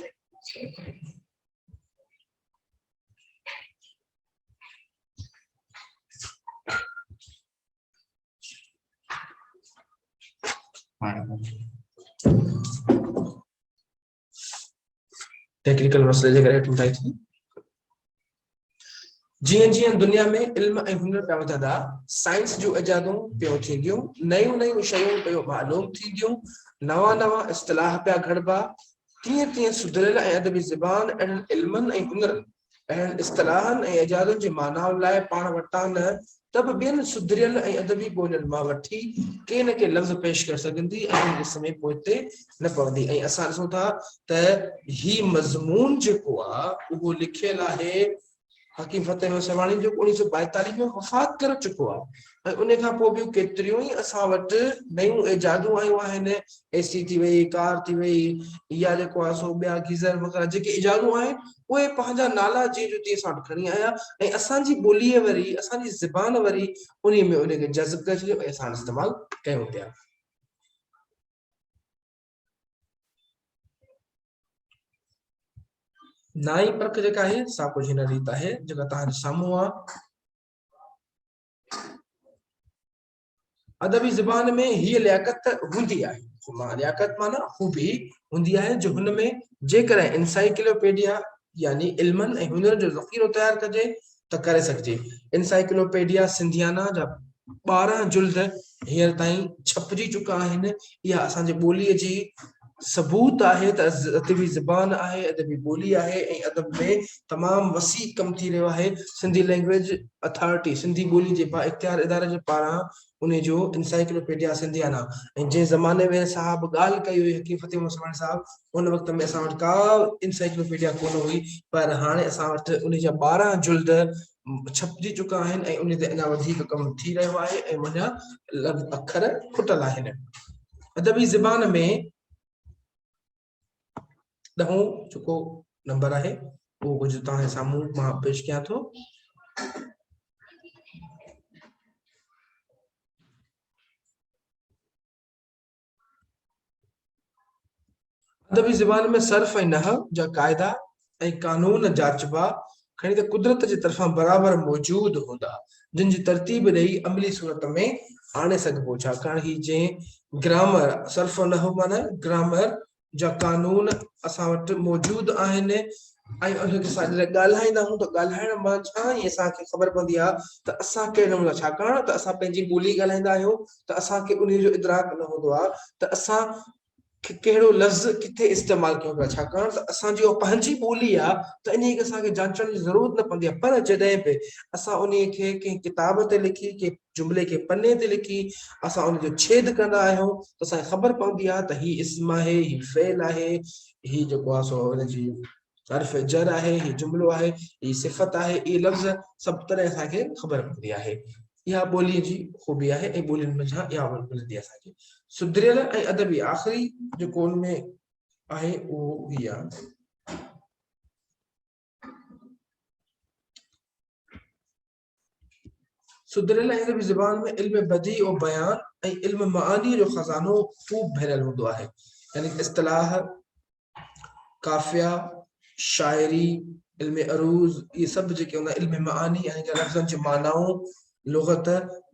ٽيڪنيڪل مسئلي جي ڪري ٺاهي ٿي. جيئن جيئن دنيا ۾ علم ۽ هنر پيا وڌندا، سائنس جون ايجادون پيون ٿينديون، نيون نيون شيون پيون معلوم ٿينديون، نوان نوان اصطلاح پيا گهڙبا، تيئن تيئن سڌريل ۽ ادبي زبان اهڙن علمن ۽ هنرن، اهڙن اصطلاحن ۽ ايجادن جي معنائن لاء پاڻ وٽان نه ته به ٻين سڌريل ۽ ادبي ٻولين مان وٺي ڪي نه ڪي لفظ پيش ڪري سگهندي ۽ ان ڏس ۾ پوئتي نه پوندي ۽ اسان ڏسون ٿا ته هي مضمون جيڪو آ اهو لکيل آهي حڪيم فتح محمد سرواڻي جيڪو 1942 ۾ وفات ڪري چڪو آ ۽ ان کان پوء ٻيون ڪيتريون ئي اسان وٽ نيون ايجادون آيون آهن اي سي ٿي وئي ڪار ٿي وئي يا جيڪو آ سو ٻيا گيزر وغيره جيڪي ايجادون آهن اهي پنهنجا نالا جيئن جو تيئن اسان وٽ کڻي آيا ۽ اسان جي ٻوليء وري اسان جي زبان وري انهي ۾ ان کي جذب ڪري ڇڏيو ۽ اسان استعمال ڪيون پيا. نائين پرک جيڪا آهي سا ڪجهه هن ريت آهي جيڪا توهان جي سامهون آهي. ادبي زبان ۾ هيء لياقت هوندي آهي، لياقت معنيٰ خوبي هوندي آهي جو هن ۾ جيڪڏهن انسائيڪلوپيڊيا يعني علمن ۽ هنرن جو ذخيرو تيار ڪجي ته ڪري سگهجي. انسائيڪلوپيڊيا سنڌيانا جا 12 جلد هينئر تائين ڇپجي چڪا آهن. اها اسان جي ٻوليء جي ثبوت آهي ته ادبي زبان آهي، ادبي ٻولي آهي ۽ ادب ۾ تمام وسيع ڪم ٿي رهيو آهي. سنڌي لئنگئيج اٿارٽي، سنڌي ٻولي جي بااختيار اداري جي پاران انهي جو انسائيڪلوپيڊيا سنڌيانا ۽ جنهن زماني ۾ صاحب ڳالهه ڪئي هئي حڪيم فتح محمد سرواڻي صاحب ان وقت ۾ اسان وٽ ڪا انسائيڪلوپيڊيا ڪونه هئي پر هاڻي اسان وٽ انهي جا 12 جلد ڇپجي چڪا آهن ۽ انهي تي اڃا وڌيڪ ڪم ٿي رهيو آهي ۽ اڃا لفظ اکر کٽل آهن. ادبي زبان ۾ ڏهون جيڪو نمبر آهي اهو ڪجهه توهان جي سامهون مان پيش ڪيان ٿو. ادبي زبان ۾ صرف ۽ نحو جا قاعدا ۽ قانون جاچبا کڻي ته قدرت جي طرفان برابر موجود هوندا، جن جي ترتيب ڏئي عملي صورت ۾ آڻي سگهبو، ڇاڪاڻ هي جنهن گرامر، صرف و نحو معنيٰ گرامر، جا قانون اسان وٽ موجود آهن ۽ ان کي اسان جڏهن ڳالهائيندا آهيون ته ڳالهائڻ منجهان ئي اسان کي خبر پوندي آهي ته اسان ڪهڙي نموني ڇاڪاڻ ته اسان پنهنجي ٻولي ڳالهائيندا آهيون ته اسان کي انهي جو ادراڪ نه هوندو آهي ته اسان کي ڪهڙو لفظ ڪٿي استعمال ڪيون پيا ڇاڪاڻ ته اسان جي اها پنهنجي ٻولي آهي ته انهي کي اسان کي جانچڻ جي ضرورت نه پوندي آهي پر جڏهن به اسان انهي کي ڪنهن ڪتاب تي لکي ڪنهن جملي کي پني تي لکي اسان ان جو ڇيد ڪندا آهيون ته اسان کي خبر پوندي آهي ته هي اسم آهي، هي فعل آهي، هي جيڪو آهي سو ان جي حرف جر آهي، هي جملو آهي، هي صفت آهي، اهي لفظ سڀ تڏهن اسان کي خبر پوندي آهي. اها ٻوليء جي خوبي آهي ۽ ٻولين منجهان اها ملندي آهي اسان کي. سڌريل ۽ ادبي آخري جيڪو ان ۾ آهي اهو هي آهي. سڌريل ۽ ادبي زبان ۾ علم بديع و بيان ۽ علم معانيء جو خزانو خوب ڀريل هوندو آهي. يعني اصطلاح، قافيه، شاعري، علم عروض اهي سڀ جيڪي هوندا علم معاني يعني ڪه لفظن جون معنائون، لغت،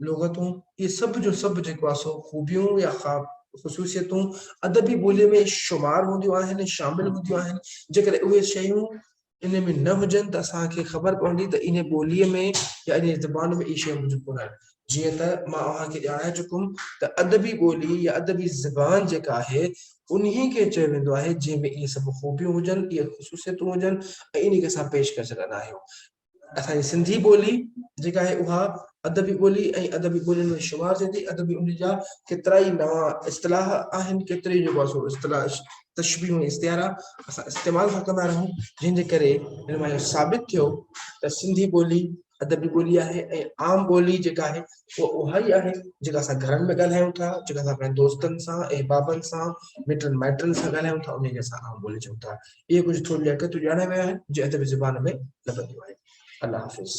لغتون اهي سڀ جو سڀ جيڪو آهي سو خوبيون يا خصوصيتون ادبي ٻوليء ۾ شمار هونديون آهن ۽ شامل هونديون آهن. جيڪڏهن اهي شيون ان ۾ نه هجن ته اسان کي خبر پوندي ته انهيء ٻوليء ۾ يا انهيء زبان ۾ اهي شيون موجود ڪونه آهن. جيئن ته مان اوهان کي ڄاڻائي چڪم ته ادبي ٻولي يا ادبي زبان جيڪا آهي، انهيء کي چيو ويندو آهي، جنهن ۾ اهي سڀ خوبيون هجن، اهي خصوصيتون هجن ۽ انهيء کي اسان پيش ڪري سگهندا آهيون. اسان جي سنڌي ٻولي جيڪا آهي اها ادبي ٻولي ۽ ادبي ٻولين ۾ شمار ٿئي ٿي. ادبي ان جا ڪيترائي نوان اصطلاح آهن، ڪيتري جيڪو آهي سو اصطلاح تشبيهون ۽ استعارا اسان استعمال ٿا ڪندا رهون، جنهن جي ڪري هن مان اهو ثابت ٿيو ته سنڌي ٻولي ادبي ٻولي آهي ۽ عام ٻولي جيڪا آهي اها اها ئي آهي جيڪا اسان گهرن ۾ ڳالهايون ٿا، جيڪا اسان پنهنجن دوستن سان، احبابن سان، مٽن مائٽن سان ڳالهايون ٿا، انهي کي اسان عام ٻولي چئون ٿا. اهي ڪجهه ٿورڙيون حقيقتون ڄاڻايون ويون آهن جي ادبي زبان ۾ لڀنديون آهن. الله حافظ.